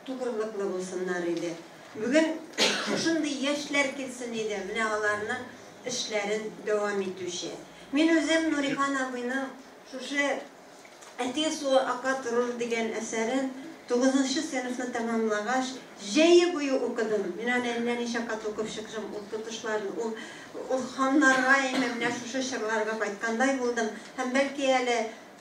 тугрылыклы булсыннар иде. Бүген шушындый яшьләр килсен иде, менә аларның эшләрен дәвам итүче. Мин үзем Нурихан абыйның шушы Әти суы ака торур дигән әсәрен тугызынчы сыйныфны тәмамлагач, җәе буе укыдым. Мин аны әллә ничә кат укып чыктым, ул тотышларын, ул ул ханнарга име, менә шушы чорларга кайткандай булдым. Һәм бәлки әле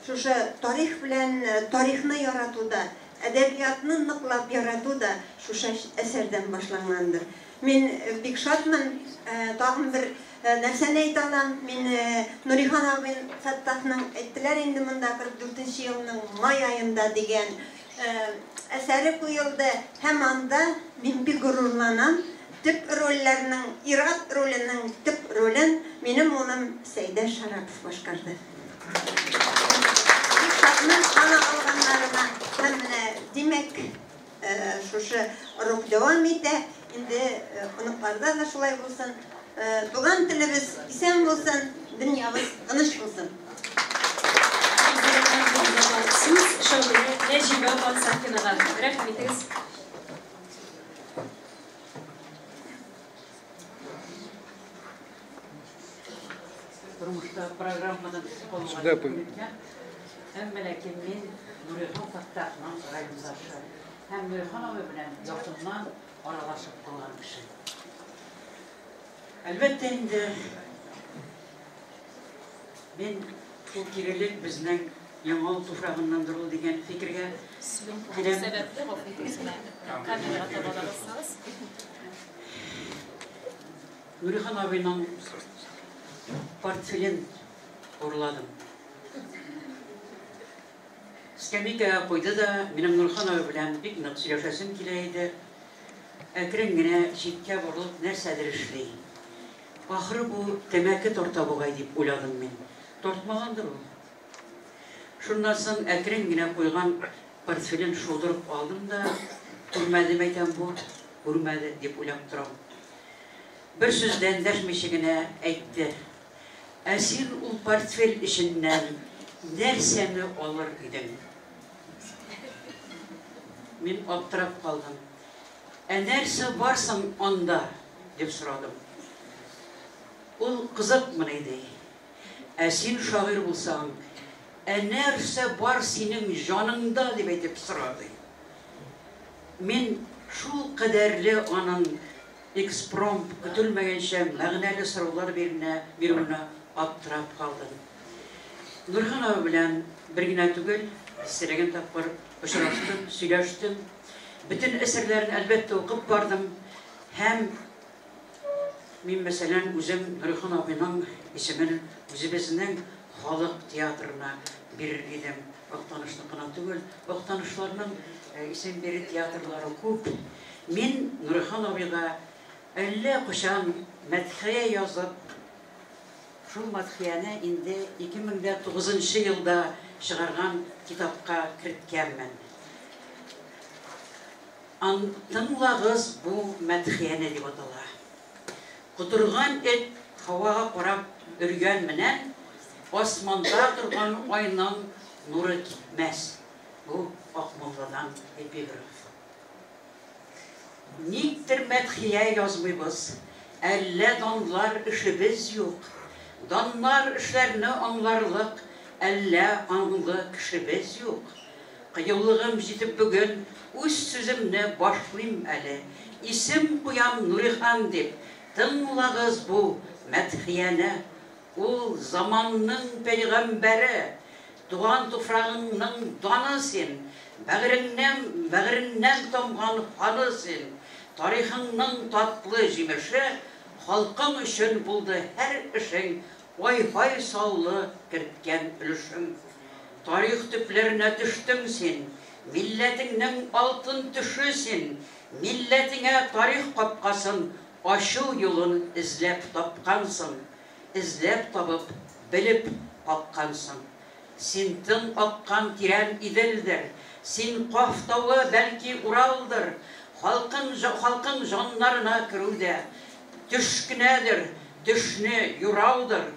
шушы тарих белән тарихны ярату да, әдәбиятны ныклап ярату да шушы әсәрдән башлангандыр. Мин бик шатмын, тагын бер нәрсәне әйтә алам, мин Нурихан абый Фәттахның әйттеләр инде монда 44 нче елның май аенда дигән әсәре куелды һәм анда мин бик горурланам. Төп рольләрнең, ир-ат роленең төп ролен минем улым Сәйдә Шарапов башкарды. Бик шатмын аны алганнарына. Һәм менә, димәк, шушы рух дәвам итә. Инде оныкларда да шулай булсын. Туган телебез исән булсын, дөньябыз тыныч булсын. Сүз шагыйрә Нәҗибә апа Сафинага. Рәхим итегез. Тормышта программадан төшеп калуга Сюда күнеккән. Әмма ләкин мин Нурихан Фәттахның райондашы һәм Нурихан абый белән якыннан аралашып калган кеше. Әлбәттә инде, мин ул кирелек безнең Яңавыл туфрагыннандыр ул дигән фикергә Съемка киләм. сәбәпле, гафу итегез, менә камерага таба да бассагыз. Нурихан абыйның портфелен урладым. Скамейкага куйды да, минем Нурхан абый белән бик нык сөйләшәсем килә иде. Әкрен генә читкә борылып нәрсәдер эшли. Ахыры бу тәмәке тарта бугай дип уйладым мин. Тартмагандыр ул. Шуннан соң әкрен генә куйган портфелен шудырып алдым да, күрмәде мәйтәм бу, күрмәде дип уйлап торам. Бер сүз дә эндәшмичә генә әйтте. Ә син ул портфель эченнән нәрсәне алыр идең? Мин аптырап калдым. Ә нәрсә бар соң анда? дип сорадым. Ул кызыкмыни, ди. Ә син шагыйрь булсаң, ә нәрсә бар синең җаныңда, дип әйтеп сора, ди. Мин шул кадәрле аның экспромт, көтелмәгәнчә мәгънәле сораулар биренә, бирүенә аптырап калдым. Нурхан абый белән бер генә түгел, дистәләгән тапкыр очраштым, сөйләштем. Бөтен әсәрләрен, әлбәттә, укып бардым һәм Мин, мәсәлән, үзем Нурихан абыйның исемен үзебезнең халык театрына бирер идем. Актанышныкына түгел. Актанышларның исем бирү театрлары күп. Мин Нурихан абыйга әллә кайчан мәдхия язып, шул мәдхияне инде 2009 нчы елда чыгарган китапка керткәнмен. Ан, тыңлагыз бу мәдхияне дип атала. Котырган эт һавага карап өргән менән асманда торган айның нуры китмәс. Бу Акмулладан эпиграф. Никтер мәдхия язмыйбыз, әллә данлар эшебез юк. Данлар эшләрне аңларлык, әллә аңлы кешебез юк. Кыюлыгым җитеп бүген үз сүземне башлыйм әле. Исем куям Нурихан дип, тыңлагыз бу мәдхияне. Ул заманның пәйгамбәре, туган туфрагыңның даны син, бәгыреңнән, бәгыреннән тамган каны син, тарихыңның татлы җимеше, халкың өчен булды һәр эшең, ай-һай саллы керткән өлешең. Тарих төпләренә төштең син, Милләтеңнең алтын төше син, Милләтеңә тарих капкасын ачу юлын эзләп тапкансың, Эзләп табып, белеп каккансың. Син тын аккан тирән Иделдер, Син Каф тавы, бәлки Уралдыр, Халкың, халкың җаннарына керү дә Төш кенәдер, төшне юраудыр.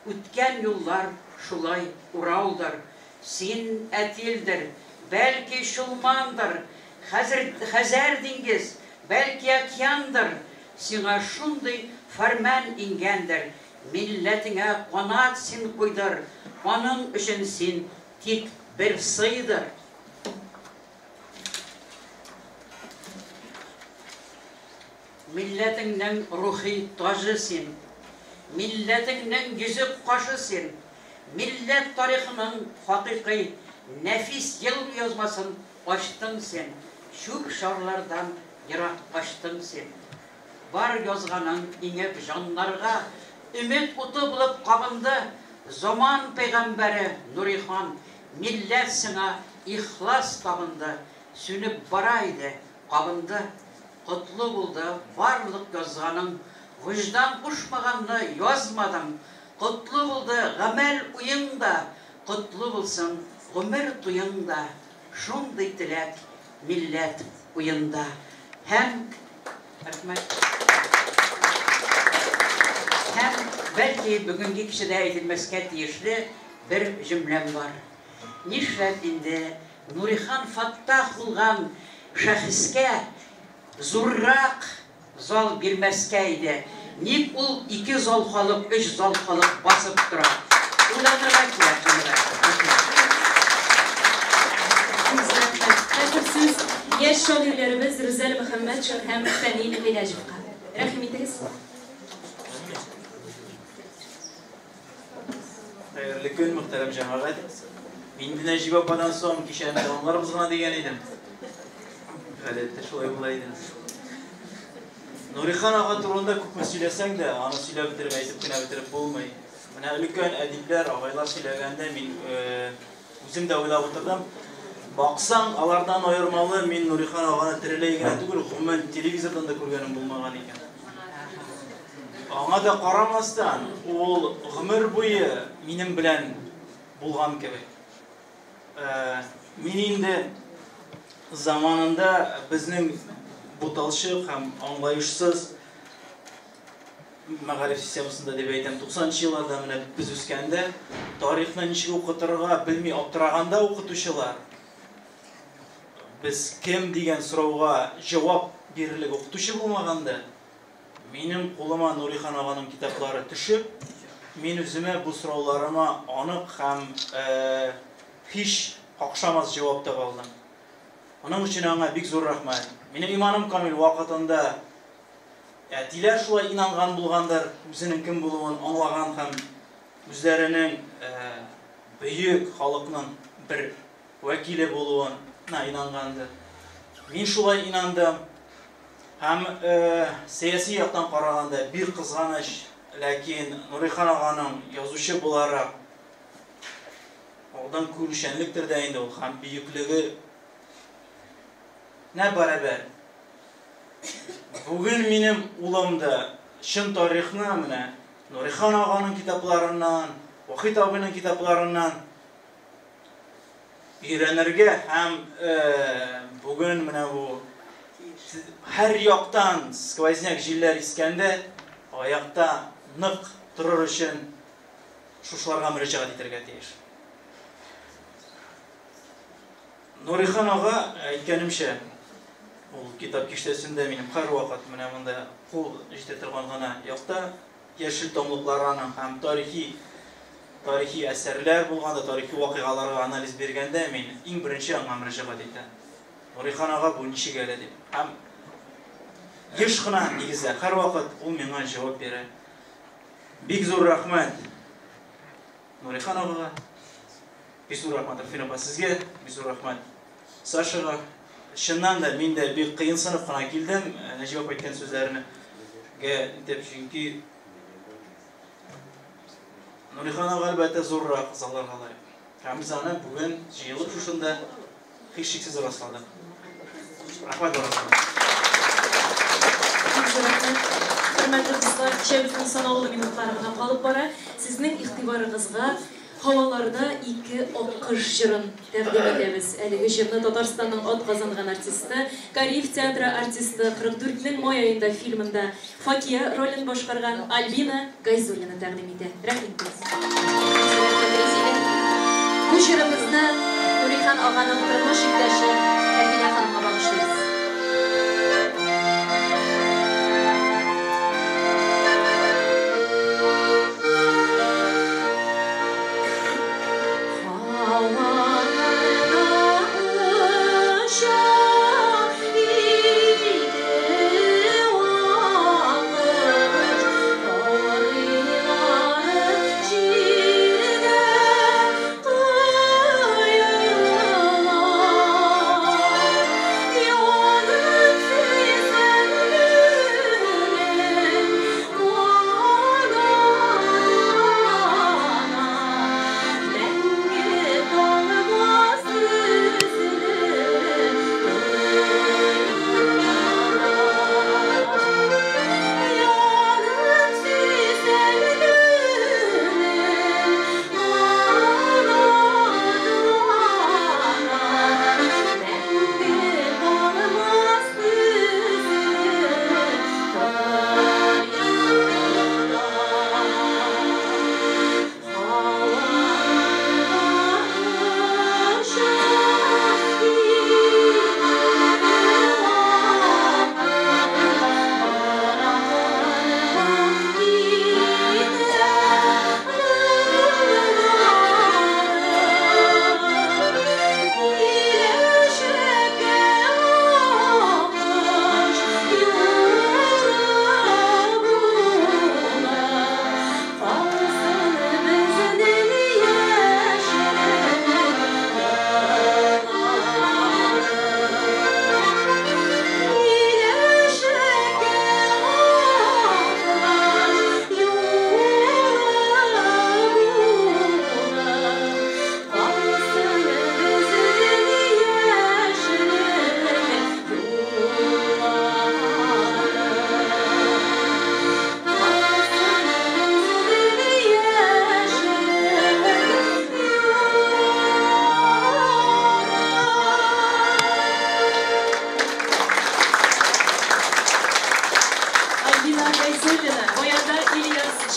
Үткән юллар шулай ураудыр. Син Әтилдер, бәлки Чулмандыр, Хәзер, Хәзәр диңгез, бәлки океандыр. Сиңа шундый фәрман иңгәндер, Милләтеңә канат син куйдыр, Аның өчен син тик бер сыйдыр. Милләтеңнең рухи таҗы син, Милләтеңнең йөзек кашы син, Милләт тарихының хакыйкый нәфис елъязмасын ачтың син, Чүп-чарлардан ерак качтың син. Бар язганың иңеп җаннарга Өмет уты булып кабынды. Заман пәйгамбәре Нурихан, Милләт сиңа Ихлас кабынды, сүнеп бара иде, кабынды. Котлы булды барлык язганың, вөҗдан кушмаганны язмадың. Котлы булды гамәл уең да, котлы булсын гомер туең да. Шундый теләк милләт уенда. Һәм, рәхмәт. Һәм, бәлки, бүгенге кичәдә әйтелмәскә тиешле бер җөмләм бар. Нишләп инде Нурихан Фаттах булган шәхескә зуррак зал бирмәскә иде? Ник ул ике зал халык, өч зал халык басып тора? Уйланырга кирәк моны да. Рәхмәт. Хәзер сүз яшь шагыйрьләребез Рүзәл Мөхәммәтшин һәм Фәнил Гыйләҗевка. Рәхим итегез. Хәерле көн, мөхтәрәм җәмәгать. Мин инде Нәҗибә ападан соң кичәне тәмамларбыз гына дигән идем. Гадәттә шулай була иде. Нурихан ага турында күпме сөйләсәң дә, аны сөйләп бетереп, әйтеп кенә бетереп булмый. Менә өлкән әдипләр, агайлар сөйләгәндә мин үзем дә уйлап утырдым. Баксаң, алардан аермалы мин Нурихан аганы тереләй генә түгел, гомумән телевизордан да күргәнем булмаган икән. Аңа да карамастан, ул гомер буе минем белән булган кебек. Мин инде заманында безнең буталчык һәм аңлаешсыз мәгариф системасында дип әйтәм, 90 нчы елларда менә без үскәндә тарихны ничек укытырга белми аптыраганда укытучылар, без кем дигән сорауга җавап бирерлек укытучы булмаганда, минем кулыма Нурихан аганың китаплары төшеп, мин үземә бу сорауларыма анык һәм һич какшамас җавап таба алдым. Моның өчен аңа бик зур рәхмәт. Минем иманым камил, вакытында әтиләр шулай инанган булгандыр, үзенең кем булуын аңлаган һәм үзләренең бөек халыкның бер вәкиле булуына инангандыр. Мин шулай инандым. Һәм сәяси яктан караганда бик кызганыч, ләкин Нурихан аганың язучы буларак алдан күрүчәнлектер дә инде ул һәм бөеклеге нә барәбәр. Бүген минем улым да чын тарихны менә Нурихан аганың китапларыннан, Вахит абыйның китапларыннан өйрәнергә һәм бүген менә бу һәр яктан сквозняк җилләр искәндә аякта нык торыр өчен шушыларга мөрәҗәгать итәргә тиеш. Нурихан ага, әйткәнемчә, ул китап киштәсендә минем һәрвакыт менә монда кул җитә торган гына якта яшел томлыклар аның һәм тарихи тарихи әсәрләр булганда, тарихи вакыйгаларга анализ биргәндә мин иң беренче аңа мөрәҗәгать итәм. Нурихан ага, бу ничек әле дип. Һәм еш кына, нигездә, һәрвакыт ул миңа җавап бирә. Бик зур рәхмәт Нурихан агага. Бик зур рәхмәт, Руфина апа, сезгә, бик зур рәхмәт Сашага. Чыннан да мин дә бик кыенсынып кына килдем, Нәҗип апа әйткән сүзләрне гә итеп, чөнки Нурихан ага, әлбәттә, зуррак залларга лаек. Һәм без аны бүген җыелып шушында һичшиксез расладык. Рәхмәт барыгызга. Бик зур рәхмәт. Хөрмәтле дуслар, кичәбезнең санаулы минутлары гына калып бара. Сезнең игътибарыгызга Һаваларда ике аккош җырын тәкъдим итәбез. Әлеге җырны Татарстанның атказанган артисты, Кариев театры артисты, 44 нең май аенда фильмында Факия ролен башкарган Альбина Гайзуллина тәкъдим итә. Рәхим итегез. Бу җырыбызны Нурихан аганың тормыш иптәше Рәфинә ханымга багышлыйбыз. Һаваларда оча иде аккош, каурыйлары җиргә коела.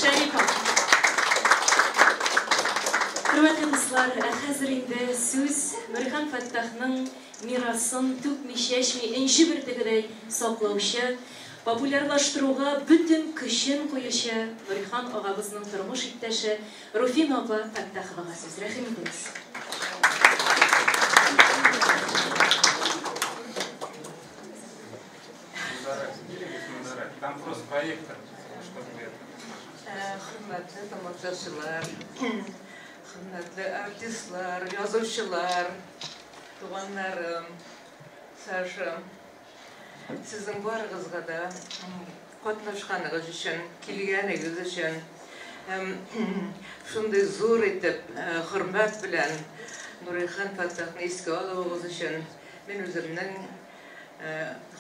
Шәрипов. Хөрмәтле дуслар, ә хәзер инде сүз Нурихан Фәттахның мирасын түкми-чәчми энҗе бөртегедәй саклаучы, популярлаштыруга бөтен көчен куючы Нурихан агабызның тормыш иптәше Руфина апа Фәттаховага сүз. Рәхим итегез. Там просто проектор, чтобы это. Хөрмәтле тамашачылар, хөрмәтле артистлар, язучылар, туганнарым, Саша, сезнең барыгызга да катнашканыгыз өчен, килгәнегез өчен һәм шундый зур итеп хөрмәт белән Нурихан Фәттахны искә алуыгыз өчен мин үземнең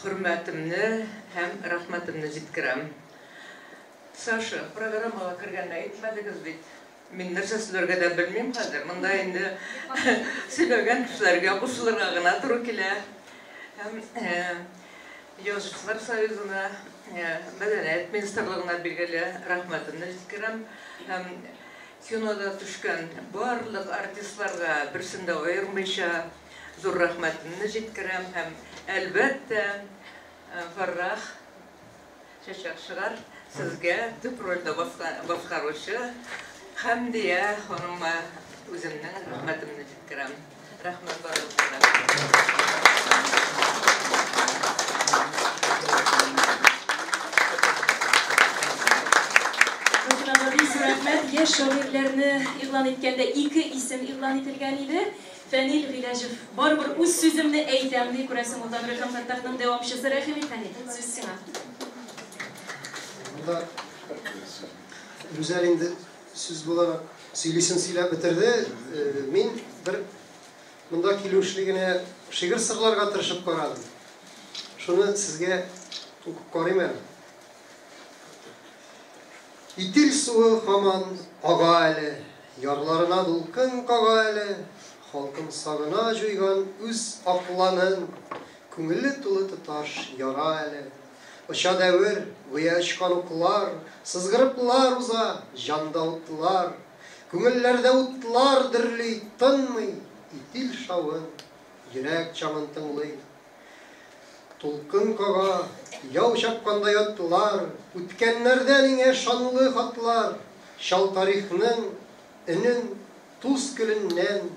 хөрмәтемне һәм рәхмәтемне җиткерәм. Саша, программага кергәндә әйтмәдегез бит. Мин нәрсә сөйләргә дә белмим хәзер. Монда инде сөйләгән кешеләргә кушылырга гына туры килә. Һәм Язучылар союзына, Мәдәният министрлыгына билгеле рәхмәтемне җиткерәм. Һәм кинода төшкән барлык артистларга берсен дә аермыйча зур рәхмәтемне җиткерәм. Һәм әлбәттә, Фаррах Чәчәк чыгар сезгә төп рольдә башкаручы Хәмдия ханыма үземнең рәхмәтемне җиткерәм. Рәхмәт барыгызга да. Рәхмәт. Яшь шагыйрьләрне игълан иткәндә ике исем игълан ителгән иде. Фәнил Гыйләҗев, барыбер үз сүземне әйтәм, ди, күрәсең, ул да Нурихан Фәттахның дәвамчысы. Рәхим ит, Фәнил, сүз сиңа. Монда Рүзәл инде сүз буларак сөйлисен сөйләп бетерде. Мин бер монда килү эшле генә шигырь сырларга тырышып карадым. Шуны сезгә укып карыйм әле. Итил суы һаман ага әле, ярларына дулкын кага әле, халкым сагына җуйган үз акланын, күңеле тулы тоташ яра әле. Оча дәвер, гүя очкан уклар, сызгырыплар уза, җанда утлар, күңелләрдә утлар дөрли, тынмый, Итил шавын, йөрәк чаңын тыңлый. Тулкын кага, яу чапкандай атлар, үткәннәрдән иңә шанлы хатлар, чал тарихның өнен туз көленнән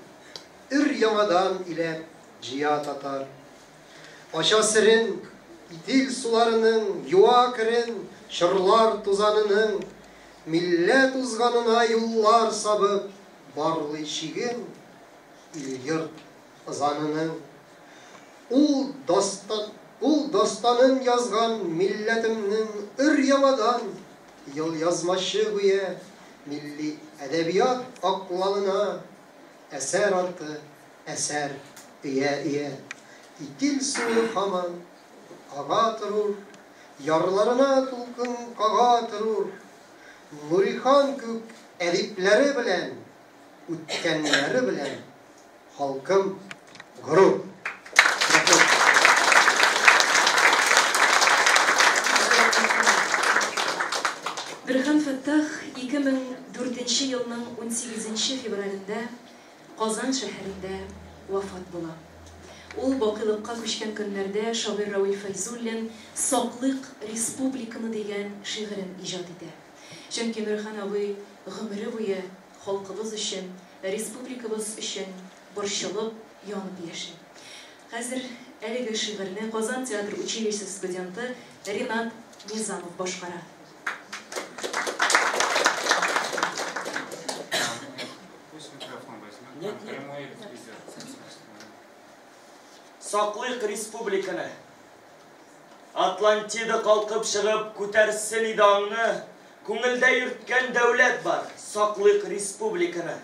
өр-яңадан иләп җыя татар. Ача серен Итил суларының, юа керен чорлар тузанының, милләт узганына юллар сабып, барлый чиген ил-йорт ызанының. Ул дастан, ул дастанын язган милләтемнең өр-яңадан елъязмачы гүя милли әдәбият акланына әсәр арты әсәр өя-өя. Итил суы һаман ага торур, ярларына тулкын кага торур. Нурихан күк әдипләре белән, үткәннәре белән халкым горур. Рәхмәт. Нурихан Фәттах 2004 елның 18 февралендә Казан шәһәрендә вафат була. Ул бакыйлыкка күчкән көннәрдә шагыйрь Равил Фәйзуллин Саклыйк республиканы дигән шигырен иҗат итә. Чөнки Нурихан абый гомере буе халкыбыз өчен, республикабыз өчен борчылып, янып яши. Хәзер әлеге шигырьне Казан театр училищесы студенты Ринат Низамов башкара. Пусть микрофон возьмет. Нет, нет. Прямой эфир. Саклыйк республиканы. Атлантида калкып чыгып, күтәрсен иде аңны. Күңелдә йөрткән дәүләт бар, саклыйк республиканы.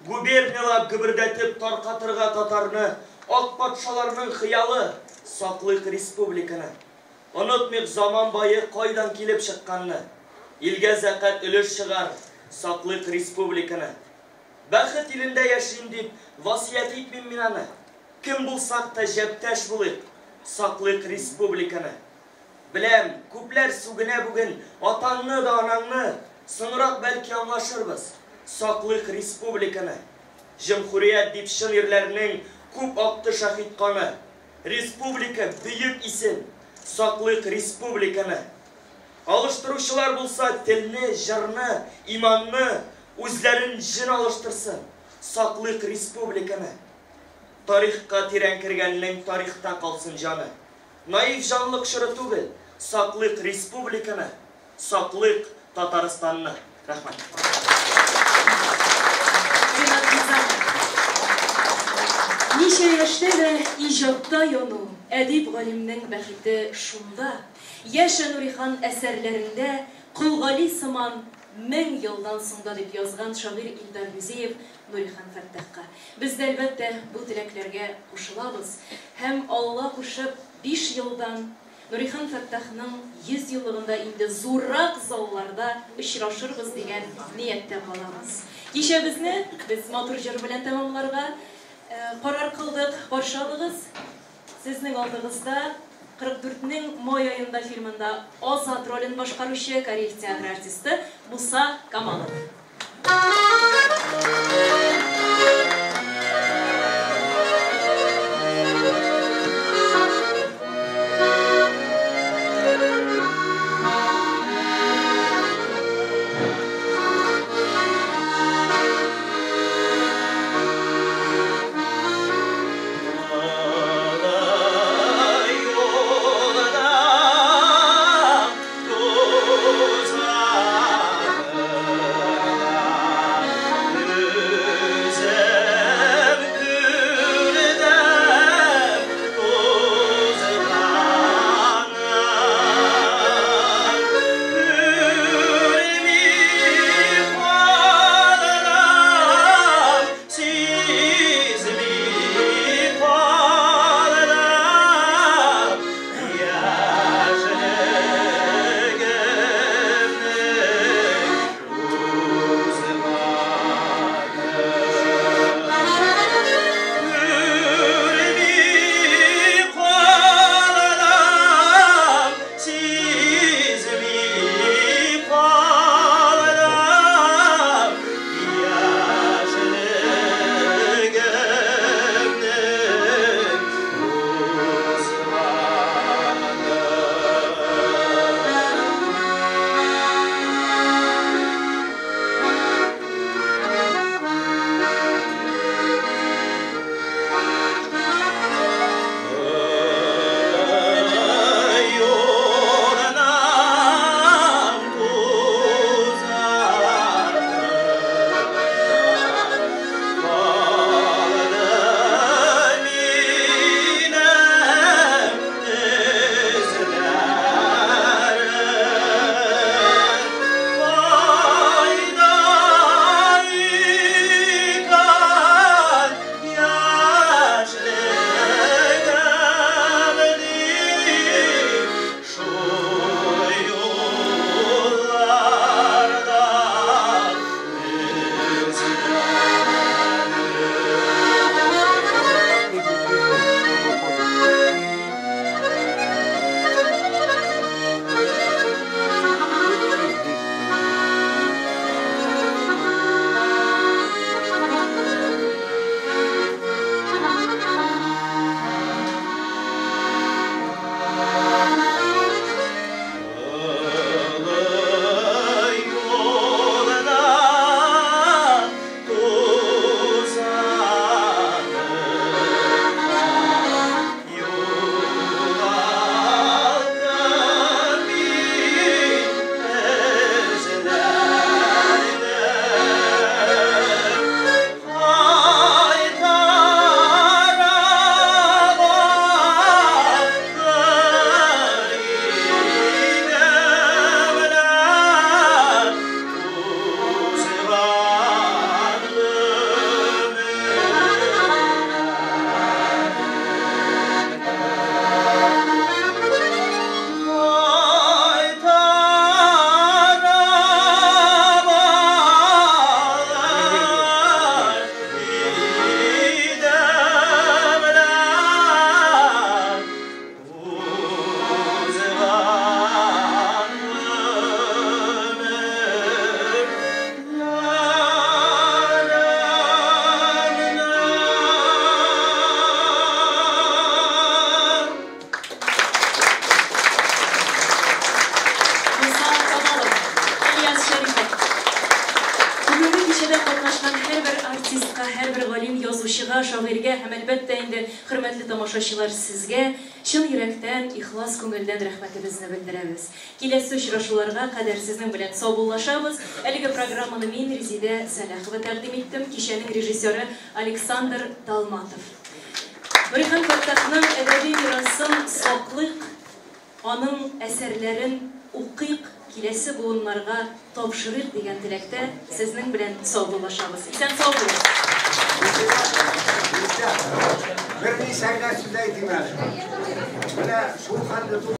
Губерниялап гөбердәтеп таркатырга татарны, ак патшаларның хыялы, саклыйк республиканы. Онытмыйк заман бае кайдан килеп чыкканны. Илгә зәкать өлеш чыгар, саклыйк республиканы. Бәхет илендә яшим дип, васыять итмим мин аны. Кем булсак та җәптәш булыйк, саклыйк республиканы. Беләм, күпләр сүгенә бүген атаңны да анаңны. Соңрак бәлки аңлашырбыз. Саклыйк республиканы. Җөмһүрият дип чын ирләрнең күп акты шәһит каны. Республика бөек исем. Саклыйк республиканы. Алыштыручылар булса телне, җырны, иманны, үзләрен җен алыштырсын. Саклыйк республиканы. Тарихка тирән кергәннең тарихта калсын җаны. Наив җанлык чоры түгел. Саклыйк республиканы, саклыйк Татарстанны. Рәхмәт. Ринат Низамов. Ничә яшьтә дә иҗатта яну, әдип галимнең бәхете шунда. Яшә Нурихан әсәрләрендә Кол Гали сыман 1000 елдан соң да дип язган шагыйрь Илдар Юзеев Нурихан Фәттахка. Без дә, әлбәттә, бу теләкләргә кушылабыз һәм Алла кушып, 5 елдан Нурихан Фәттахның 100 еллыгында инде зуррак залларда очрашырбыз дигән нияттә калабыз. Кичәбезне без матур җыр белән тәмамларга карар кылдык. Каршы алыгыз. Сезнең алдыгызда 44-нең май аенда фильмында Азат ролен башкаручы Кариев театры артисты Муса Камалов. Юлда. кичәдә катнашкан һәрбер артистка, һәрбер галим язучыга, шагыйрьгә һәм, әлбәттә инде, хөрмәтле тамашачылар, сезгә чын йөрәктән, ихлас күңелдән рәхмәтебезне белдерәбез. Киләсе очрашуларга кадәр сезнең белән саубуллашабыз. Әлеге программаны мин, Резидә Сәлахова тәкъдим иттем, кичәнең режиссеры Александр Далматов. Нурихан Фәттахның әдәби мирасын саклыйк, аның әсәрләрен укыйк, киләсе буыннарга тапшырыйк дигән теләктә сезнең белән саубуллашабыз. Исән-сау булыгыз! Берничә генә сүз әйтим әле. Менә шул хәтле.